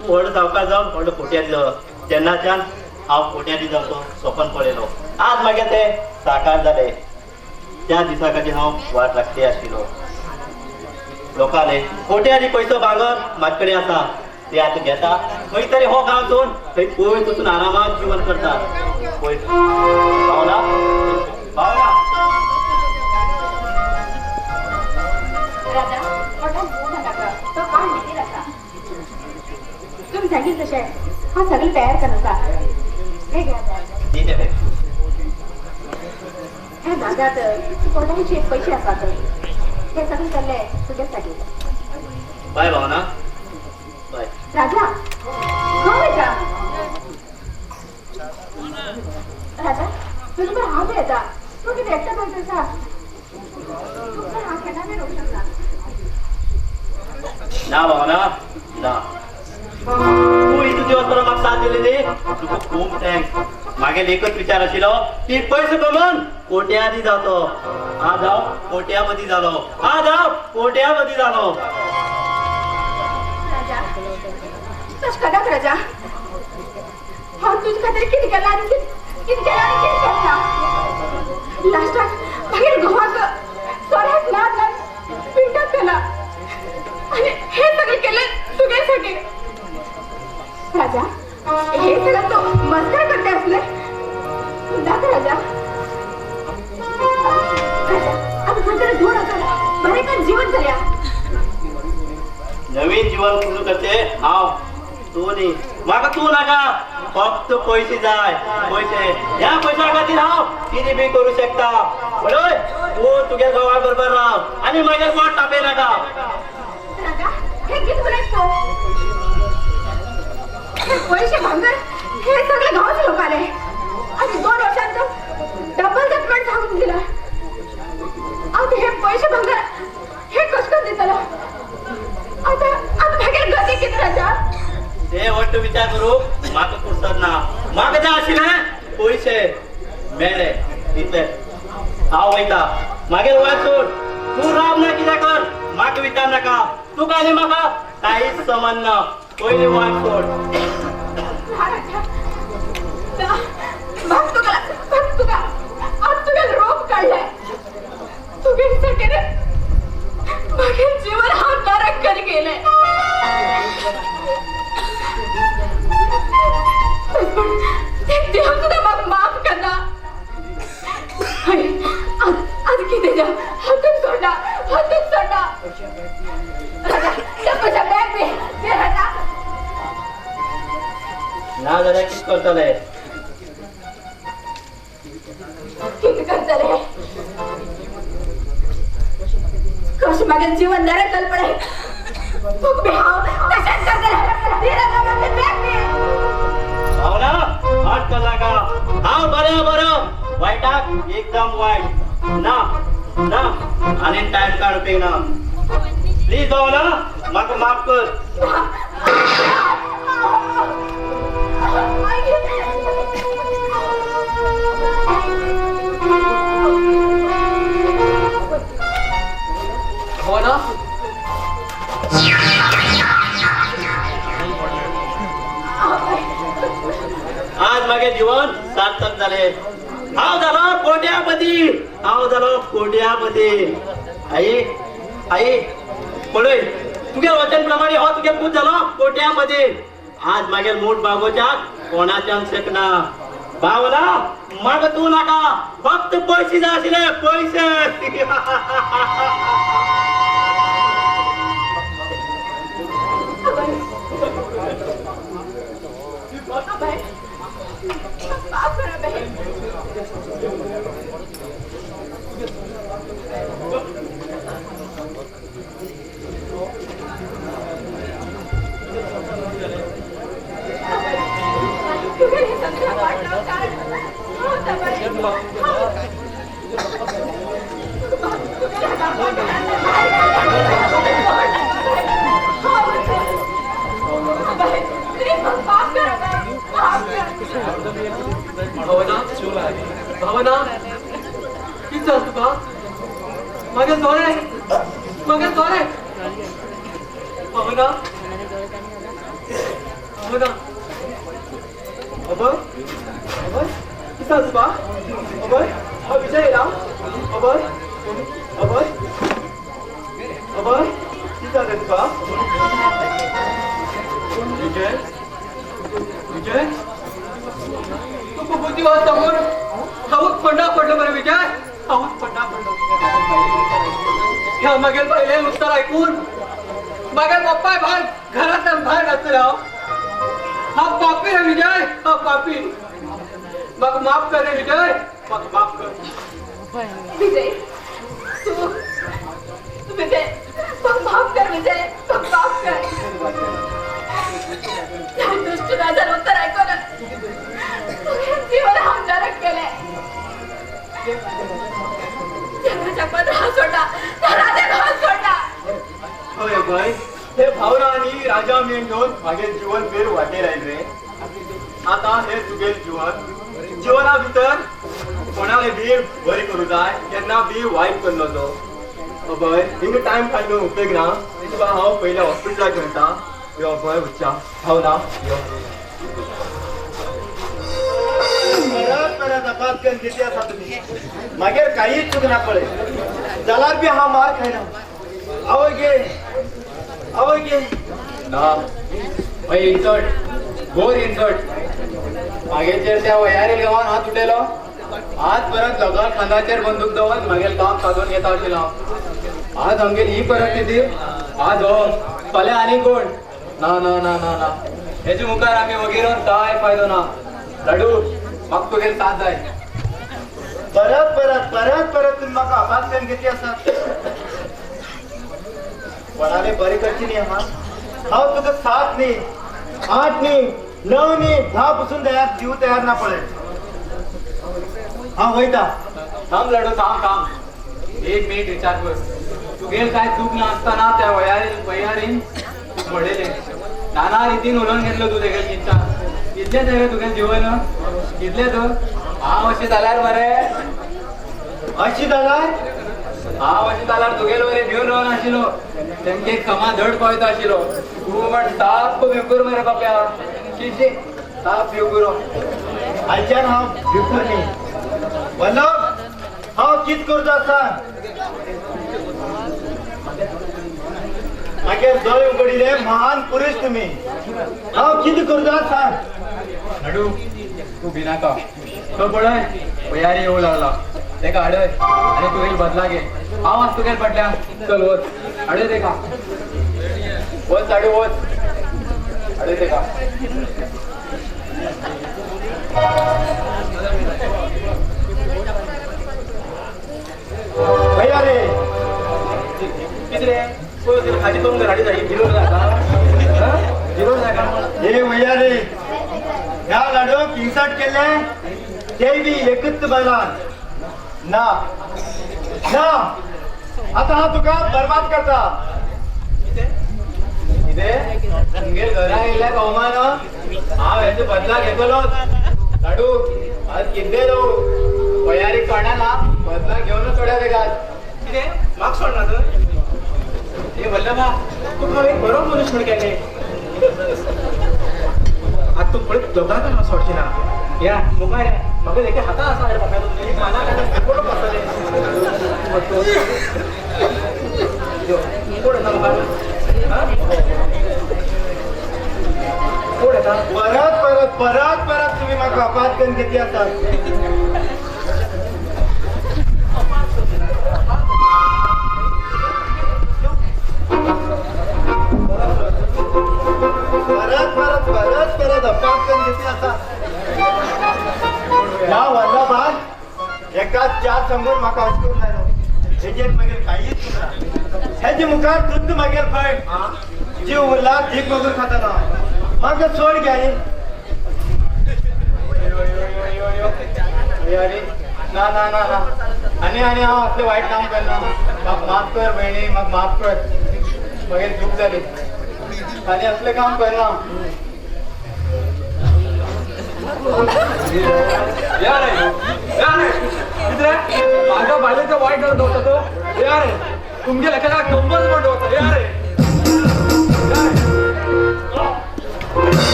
तूं व्हड सावकार जावन व्हड कोट्यारी जावं. तेन्नाच्यान हांव कोट्यारी जावचो सपन पळयलो. आज मागीर तें साकार जालें. त्या दिसा खातीर हांव वाट लागते आशिल्लो. लोकांले कोट्यारी पयसो भांगर म्हाजे कडेन आसा, ते आतां घेता खंय तरी हो गांव सोडून थंय पयस वचून आरामात जीवन करता. पयस पावला पावला. राजा मोठा मोह नाका, तो काळ नितीर आसा. तुम्ही सांगितलं तशें हांव सगळें तयार करून आसा. हे घ्या ठीक आहे. ह्या नागात कोणाचे पैसे आसात, हे सगळे चालले तुझ्यासाठी. बाय भावना, बाय. राजा हो राजा, राजा तुझ्या हांव येता. तूं कितें एकटो पयस आसा, तुमकां हांव केन्ना बी रोवंक शकना. ना भावना ना, तूं इतलो दिवस परत म्हाका साथ दिली न्ही, तुका खूब thanks. मागेल एकच विचार आशिल्लो की पयसो कमोवन कोट्याधी जातो. आज हांव कोट्यापती जालो, आज हांव कोट्यापती जालो. राजा तशें करनाका राजा. हांव तुजे खातीर कितें केलां आनी कितें केलां आनी कितें केलें ना. लास्टाक मागीर घोवाक सोऱ्याक नाद लावन पिंडाक घाला आनी हे सगळें केलें तुगेसाठी. राजा हे सगळं तो मस्कर करते असले नाका राजा. राजा आता खंय धोड वचून बरें कर जीवन करया. नवीन जीवन सुरू करते हांव, तूं न्ही. म्हाका तूं नाका, फक्त पयशे जाय, पयशे. ह्या पयशा खातीर हांव कितें बी करूं शकता. पळय तूं तुगे घोवा बरोबर राव आनी मागीर पोट तापय नाका. राजा हे कितें उलयता तूं? हे पैसे भांगर हे सगळे गांवचे लोक आले आणि 2 वर्षांत डबल जजमेंट सांगून दिला. आता हे पैसे भांगर हे कशें करून दितलो? आता आता मागीर गती कितें राजा? ते वट्ट विचार करू म्हाका फुरसत ना. म्हाका जाय आशिल्ले पयशे मेळ्ळे इतले. हांव वयता मागीर वाट सोड. तूं राव ना कितें कर, म्हाका विचार नाका. तुका आनी म्हाका कांयच संबंद ना. पयलीं वाट सोड. म्हाका तुका म्हाका तुका आज तुगे रोग काडलाय. तुगे रे मागीर जीवन हांव नरक कर गेलें. देव सुद्दां म्हाका माफ करना. आज कितें जावं, हातूंत सोडना, हातूंत सोडना. राजा त्या म्हज्या बॅग दे राजा. ना जाल्यार कितें करतले? कितें करतले? कशें मागीर जीवन नरक जालें पळय. तुका हांव तशेंच करतलें. दे राजा म्हाका बॅग दे. भावना हट नाका. हांव बरो बरो, वायटाक एकदम वायट ना ना. आनी टायम काडपी ना. प्लीज भावना म्हाका माफ कर. भावना, आज मागे जीवन सार्थक झाले. हांव झालो कोट्यापती, हांव झालो कोट्यापती. आई आई पळय तुगे वचन प्रमाणे हो तुगे पूत झालो कोट्यापती. आज मागे मूठ बागोच्याक कोणाच्यान शकना. भावना माग तू नाका, फक्त पैसे जाय आशिल्ले पैसे. माफ करा बहीण. तुवें हें सगळें वाट लावन काड. हांव माफ कर. भावना, भावना, कितें जालें तुका? मागीर दोळे, मागीर दोळे. भावना, भावना, अभय, अभय, कितें जालें तुका? अभय, हांव विजय येयला. अभय, अभय, अभय, कितें जालें तुका? विजय, विजय, तुका बुद्धी वाज सांगून हांवूच पडना पडलो मरे विजय, हांवूच पडना पडलो. ह्या मागेल बायलेन उत्तर आयकून मागेल बापाय भायर घरांतल्यान भायर घातले हांव. हांव पापी रे विजय, हांव पापी. म्हाका माफ कर रे विजय, म्हाका माफ कर. विजय, तू विजय, म्हाका माफ कर विजय, म्हाका माफ कर. ह्या दुश्ट राजान उत्तर आयकून तुगेलें जीवन हांव नरक केलें. त्या राजाक मात्र हांव सोडना, त्या राजाक हांव सोडना. हय अभय, हे भावना आनी राजा मेन घेवन मागीर जीवन फेर वाटेर आयले रे. आतां हे तुगेल जीवन, जिवना भितर कोणाले बी बरी करूं जाय केन्ना बी वायट करलो तो. अभय, हिंगा टायम काडून उपेग ना. तुका हांव पयल्या हॉस्पिटलाक घेवन यो अभय. उच्चा भावना यो. परत परत अपात करून किती आसा तुमी. मागीर कांयच चूक ना पळय, जाल्यार बी हांव मार खायना. आवय गे, आवय गे. ना हय इन्सर्ट, गोर इन्सर्ट. मागेचेर त्या वयारील गांवान हात उठयलो. आज परत लोकां खांदाचेर बंदूक दवरून मागेल काम सादोवन घेता आशिल्लो हांव. आज आमगेर ही परिस्थिती. आज हो फाल्यां आनी कोण. ना ना ना ना ना, हेजे मुखार आमी वगैरे कांय फायदो ना. लाडू, म्हाका तुगेल साथ जाय. परत परत परत परत तुमी म्हाका अपात करून घेतली आसा. कोणाले बरी करची न्ही. हा हांव तुका 7 न्ही, 8 न्ही, 9 न्ही, 10 पसून तयार जीव तयार ना पळय. हांव वयता. थांब लाडू, थांब थांब, एक मिनिट विचार कर. तुगेल काय चूक नासतना त्या वयारीन पडलेले नाना रितीन उलोवन घेतलो तूं तेगेल किंचा. इतलें तर तुगेल जीवन, इतलें तर. हांव अशें जाल्यार मरे, अशी जाल्यार हांव अशें जाल्यार तुगेल बरें भिवन रावन आशिल्लो. तेमगे समा धड पावयता आशिल्लो. तूं म्हण साप्प भिवकूर मरे बाप्या, किशी साप भिवकूर. आयच्यान हांव भिवकूर न्ही. वल्लभ, हांव कित करता सांग. मागीर दोळे उगडिले महान पुरुष तुमी. हांव कित करता सांग. लाडू, तूं भिनाका. तो पळय वयारी येवं लागला, तेका हाडय आनी तुगेल बदला घे. हांव आज तुगेल फाटल्यान. चल वच, हाडय तेका. वच लाडू, वच, हाडय तेका. वयारे कितें रे पळय खाजी करून हाडी जाय. जिरोड जाता, जिरोड जाता. हे वयारे, ह्या लाडूक इन्सर्ट केले ते बी एकच बैलान ना ना. आतां हांव तुका बरबाद करता. कितें तुमगेर घरा येयल्यार अवमान हांव हेजो बदला घेतलो लाडू आज कितें जावं वयारी कोणा ना बदला घेवनच सोड्या तेका कितें म्हाका सोडना तर हे वल्लभा तुका एक बरो मनीस म्हण केले आतां तूं पळय दोगांक हांव सोडची ना या मुखार या म्हाका एके हाता आसा रे म्हाका काना कोण बसतले कोण येता मुखार कोण येता परत परत परत परत तुम्ही म्हाका अपात करून घेतली आसात. परत परत परत परत अपात करून घेतली आसा. ह्या वल्लभान एका चार सांगून म्हाका अशें करूंक जायना. हेजेर मागीर कांयच चुकना. हेजे मुखार तुद्द मागीर फळ जीव उरला भीक मागून खातना म्हाका सोड घ्या. अरे ना ना ना ना आनी आनी हांव असलें वायट काम करना. म्हाका माफ कर भयणी, म्हाका माफ कर, मागीर चूक जाली आनी असलें काम करना. या रे या रे कितें म्हाका बायलेचो वायट दवरता तो या रे तुमगे लेखाक कंबर म्हण दवरता या रे.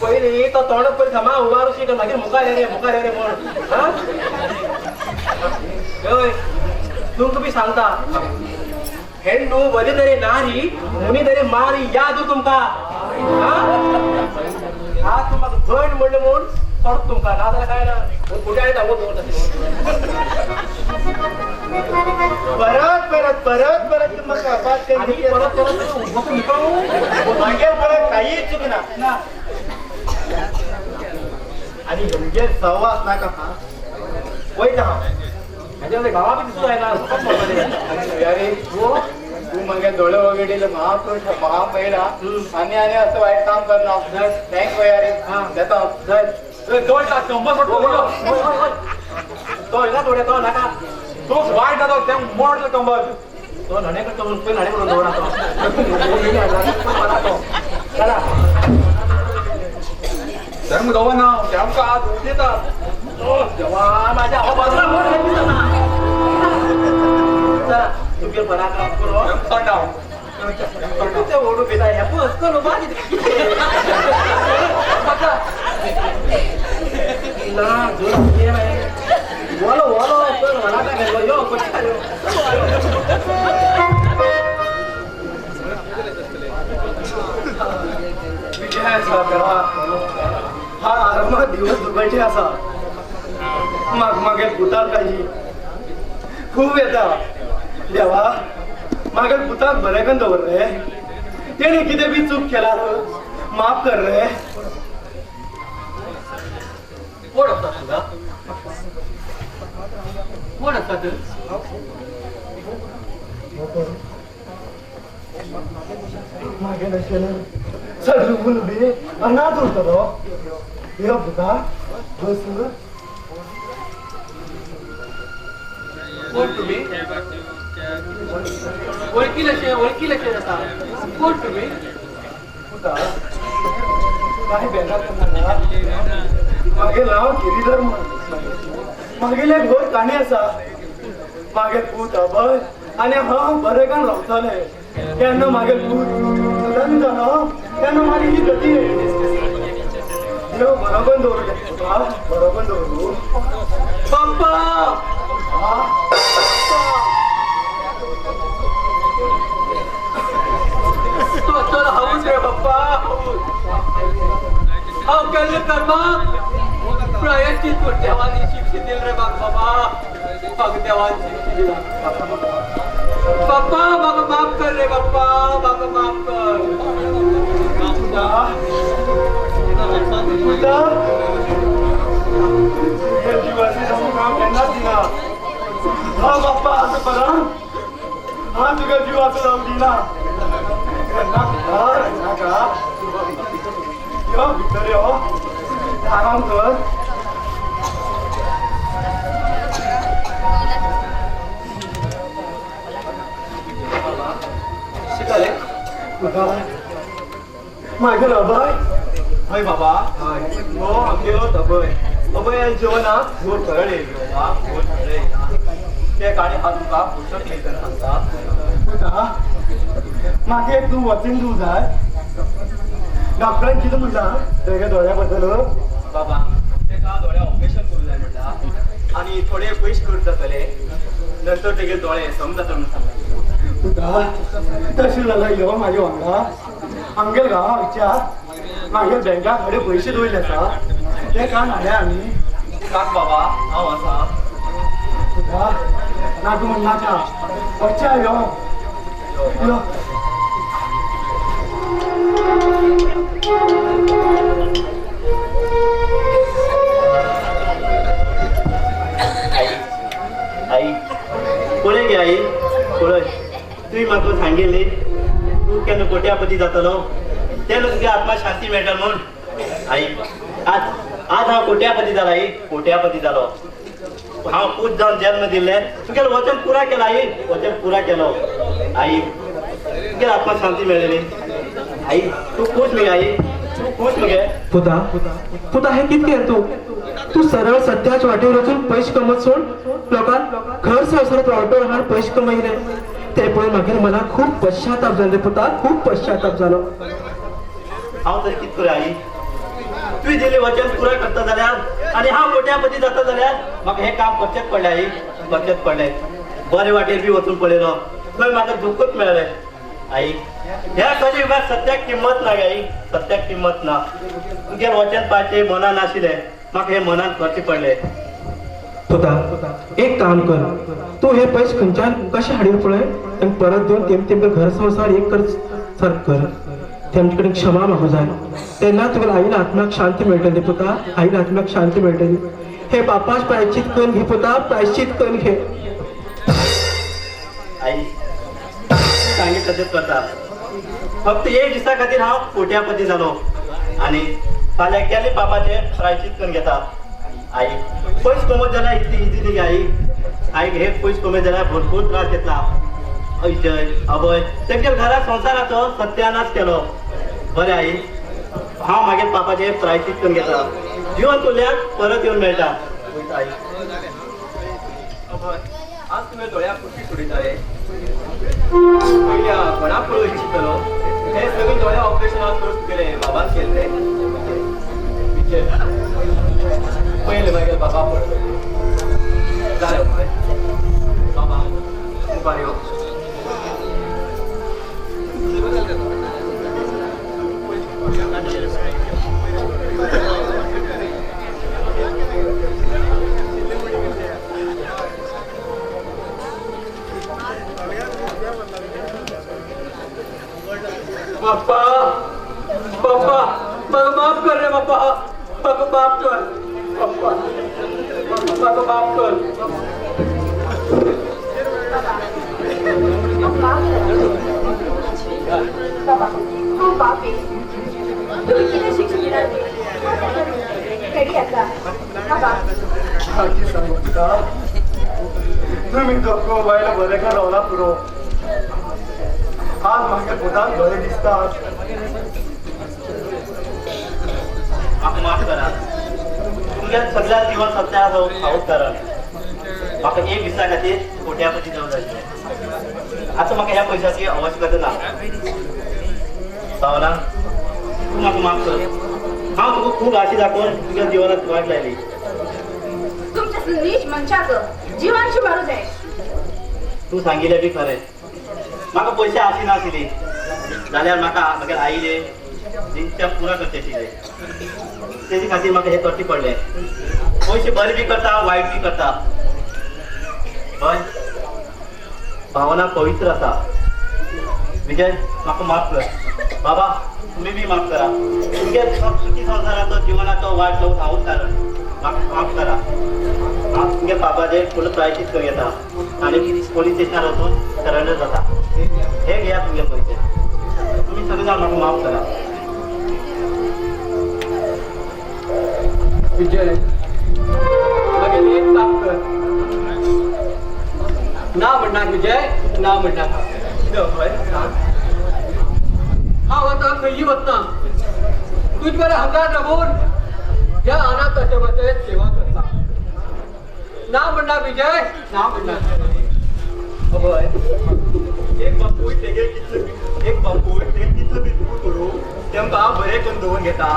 पयलीं तो तोंड पयलीं समा उबारूशी मागीर मुखार रे मुखार रे म्हण. हय तुमकां बी सांगता हेण्णू बरी तरे नारी मुनी तरे मारी याद तुमकां. आज तुमकां भयण म्हणलें म्हूण सोडत तुमकां ना जाल्यार काय ना फुडें आनी सांगू दवरता. परत परत परत परत म्हाका अपात आनी परत परत मागीर परत कांयच चुकना. आनी तुमगेर सहवास नाका. हा वयता हांव हाज्या गांवा बी दिसूं जायना. अरे तूं मागीर दोळे वगडीले महापुरुष महामहिला आनी आनी असं वायट काम करना. Thank वयारी देता तो येना थोडे तो नाका तूं वायट जाता तें मोड कंबर तो न्हाणे करता म्हणून पयलीं न्हाणे करून दवरा तो. चला तें दवरना तें आमकां आज उठयता देवा माझ्या बाजूला चला तुमगेर बरा पुरो ते ओडू पिता हे पळय ना जोर वोलो वोलो चल वला काय यो कशी विजय आसा देवा. हा आरामात दिवस दुबळचे आसा. म्हाका मागीर पुताक काळजी खूब येता. देवा मागीर पुताक बरें करून दवर रे. तेणें कितें बी चूक केला माफ कर रे. कोण आसा तुका? कोण आसा तूं? मागीर अशें सगळें उलबी अनाथ उरतलो. यो पुता बस. कोण तुमी? वळखील अशें वळखील अशें जाता. कोण तुमी? पुता काय बेजार करनाका. मागीर नांव गिरीधर म्हण. मागीर एक व्हड काणी आसा. मागीर पूत अभय आनी हांव बरें करून रावताले. केन्ना मागीर पूत लग्न जालो तेन्ना मागीर ही गती. देव बरोबर दवरूं पुता, बरोबर दवरूं. पप्पा तो चल हाऊस रे पप्पा हाऊस. हांव केल्ले कर्माक प्रायश्चित म्हूण देवान शिक्षा दिल रे म्हाका बाबा. म्हाका देवान शिक्षा दिला. पप्पा म्हाका माफ कर रे बाप्पा, म्हाका माफ कर. पुता तुगे जिवाचें जावूंक हांव केन्नाच दिना. हा बाप्पा आसा बरा. हांव तुगे जिवाचो जावंक दिना. नाका नाका. यो भितर यो. आराम कर. मागीर अभय. हय बाबा, हय हो आमगेलो अभय. अभय जेवणाक गोड सरळ येयलो बाबा, गोड सरळ येयला. ते गाडी हांव तुमकां पुस्तक लेखन सांगता. मागीर तूं वचून तूं जाय डॉक्टरान कितें म्हणटा तेगे दोळ्या बद्दल? बाबा तेका दोळे ऑपरेशन करूं जाय म्हणटा आनी थोडे पयशे खर्च जातले, नंतर तेगे दोळे सम जाता म्हणून सांगता. पुता तशें जाल्यार यो म्हाजे वांगडा आमगेर गांवां विचार. मागीर बँका थोडे पयशे दवरले आसा ते कान हाडले आमी. काक बाबा हांव आसा. पुता नाका म्हण नाका, वच्चा यो यो. आई आई पळय गे आई, पळय तुवें म्हाका सांगिल्ली तूं केन्ना कोट्यापती जातलो तेन्ना तुगे आत्मा शांती मेळटा म्हूण. आई आज आज हांव कोट्यापती जालो आई, कोट्यापती जालो. हांव पूत जावन जल्म दिल्ले तुगेलें वचन पुरा केलो आई, वचन पुरा केलो. आई तुगेली आत्मा शांती मेळ्ळी. आई तूं खूश मगे आई, तूं खूश मगे. पुता पुता हे कितें केलें तूं? तूं सरळ सत्याच वाटेर वचून पयशे कमत सोड लोकांक घर संवसारांत वावटोर हाड पयशे कमयले ते पळोवन मागीर मला खूब पश्चाताप जालो रे पुता, खूब पश्चाताप जालो. हांव तरी कितें करूं आई? तुवें दिल्लें वचन पुराय करता जाल्यार आनी हांव कोट्यापती जाता जाल्यार म्हाका हें काम करचेंच पडलें आई, करचेंच पडलें. बरे वाटेर बी वचून पळयलो थंय म्हाका दुखूच मेळ्ळें आई. ह्या कलियुगात सत्याक किंमत ना आई, सत्याक किंमत ना. तुगेलें वचन पाळचें मनान नाशिल्लें, म्हाका हें मनान करचें पडलें. पुता एक काम कर, तूं हे पयशे खंयच्यान कशें हाडील पळय तांकां परत दिवन तेम घर संवसार एक कर सारको कर. तेमचे कडेन क्षमा मागूं जाय तेन्ना तुगेल्या आईन आत्म्याक शांती मेळटली पुता, आईन आत्म्याक शांती मेळटली. हे बापाच प्रायश्चित करून घे पुता, प्रायश्चित करून घे. आई सांगितलं तशेंच करता. फक्त एक दिसा खातीर हांव कोट्यापती जालो आनी फाल्यां केले पापाचें प्रायश्चित करून घेता. आई पयस कमत जाल्यार इतली इजी न्ही आई. आईक हे पयस कमयत जाल्यार भरपूर त्रास घेतला. अजय अभय तेंच्या घरा संवसाराचो सत्यानाश केलो. बरें आई, हांव मागीर पापाचें प्रायश्चित करून घेता. जिवन तुल्याक परत येवन मेळटा. आई अभय आज तुवें दोळ्या कुशी सोडयताले पयल्या कोणा पळोवंक इच्छितलो हे सगळे दोळ्या ऑपरेशनाक खर्च तुगेले बाबान केल्ले. विजय पयले मागीर बाबा पळय जालें अभय. बाबा मुखार यो. बाप्पा बाप्पा म्हाका माफ कर रे बाप्पा, म्हाका माफ कर बाप्पा, म्हाका माफ कर. बाबा हांव पापी, तुमी कितें शिक्षण दिलां रेडी आसा बाबा. सांगता तुमी दोगो बायला बरें का रावला पुरो. आज म्हाका पुताक बरें दिसता. म्हाका माफ करा, तुमच्या सगळ्या जिवन सत्या हांव कारण म्हाका एक दिसा खातीर कोट्यापती जावं जाय. आतां म्हाका ह्या पयशाची आवश्यकता ना. भावना तूं म्हाका माफ कर. हांव तुका खूब आशा दाखोवन तुज्या जिवनात वाट लायली. तुमच्या नीच मनशाक जिवानशी मारू जाय. तूं सांगिल्लें बी खरें. म्हाका पयशे आशी नाशिल्ली जाल्यार म्हाका म्हागे आईले इच्छा पुरा करचे आशिल्ले. तेजे खातीर म्हाका हें करचें पडलें. पयशे बरे बी करता वायट बी करता. हय भावना पवित्र आसा. विजय म्हाका माफ कर. बाबा तुमी बी माफ करा. तुमगे सुखी संवसाराचो जिवनाचो वाट लावन हांवूच कारण म्हाका माफ करा. हांव तुमगे बाबाचें फुल प्रायश्चित करूं येता आनी पोलीस स्टेशनार वचून सरेंडर जाता. हे घेया तुमगे पयशे. तुमी सगळे जाण म्हाका माफ करा. विजय मागीर एक काम कर, ना म्हणनाक विजय, ना म्हणनाक. कितें अभय सांग. हांव आतां खंयी वतना तुज बरें हांगार रावून ह्या अनाथ आश्रमाचे सेवा करता. ना म्हणना विजय, ना म्हणना. हय, एक बापूय तेगे कितलो, एक बापूय ते कितलो बी दूर करूं तेमकां हांव बरें करून दवरून घेता,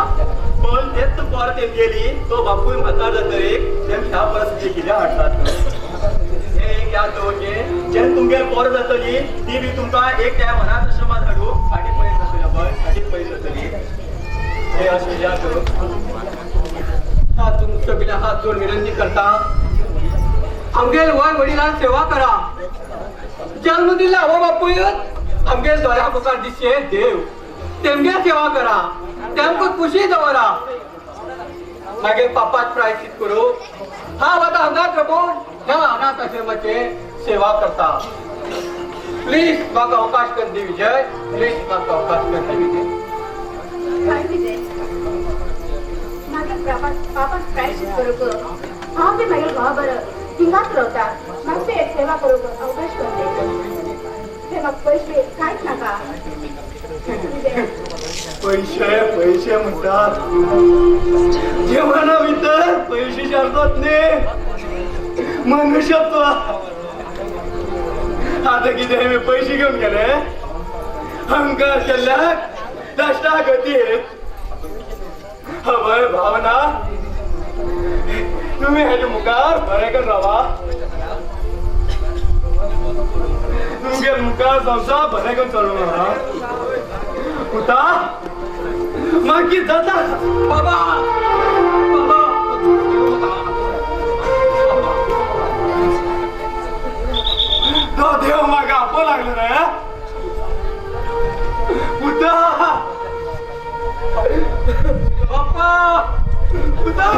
पण तेच पोर तेमगेली तो बापूय म्हातार जातरीक तेम ह्या परिस्थिती कितें हाडटात. हे एक याद दवरचें, जेन्ना तुमगेर पोर जातली ती बी तुमकां एक टायम अनाथ आश्रमांत हाडूं फाटीं पयस जातली. हय, फाटीं पयस जातली. हे अशें याद दवर. हात सगळ्या हात जोड विनंती करता, आमगेल वय वडिलांक सेवा करा. जन्म दिला हो बापूय आमगेल दोळ्या मुखार दिसचे देव, तेमगेल सेवा करा, तेमकां खुशी दवरा. मागीर पापात प्रायश्चित करू हांव आतां हांगाच रावून ह्या अनाथ आश्रमाचे सेवा करता. प्लीज म्हाका अवकाश कर दी विजय, प्लीज म्हाका अवकाश कर दी विजय. काय विजय, मागीर पापात प्रायश्चित करूंक हांव बी मागीर घोवा बरो हिंगाच रावता. म्हाका बी एक सेवा करूंक अवकाश कर दी. ते म्हाका पयशे कांयच नाका. पैसे पैसे म्हणतात, जेवणा भितर पैसे शारतात न्ही मनुष्यत्व. आता कितें मी पैसे घेवन गेले अहंकार केल्ल्याक दश्टा गती. हय भावना, तुम्ही हेच्या मुखार बरें करून रावा, तुमगे मुखार संवसार बरें करून चलूं. पुता मागीर जाता. बाबा बाबा तो देव म्हाका आपो लागलो रे पुता. बाप्पा पुता.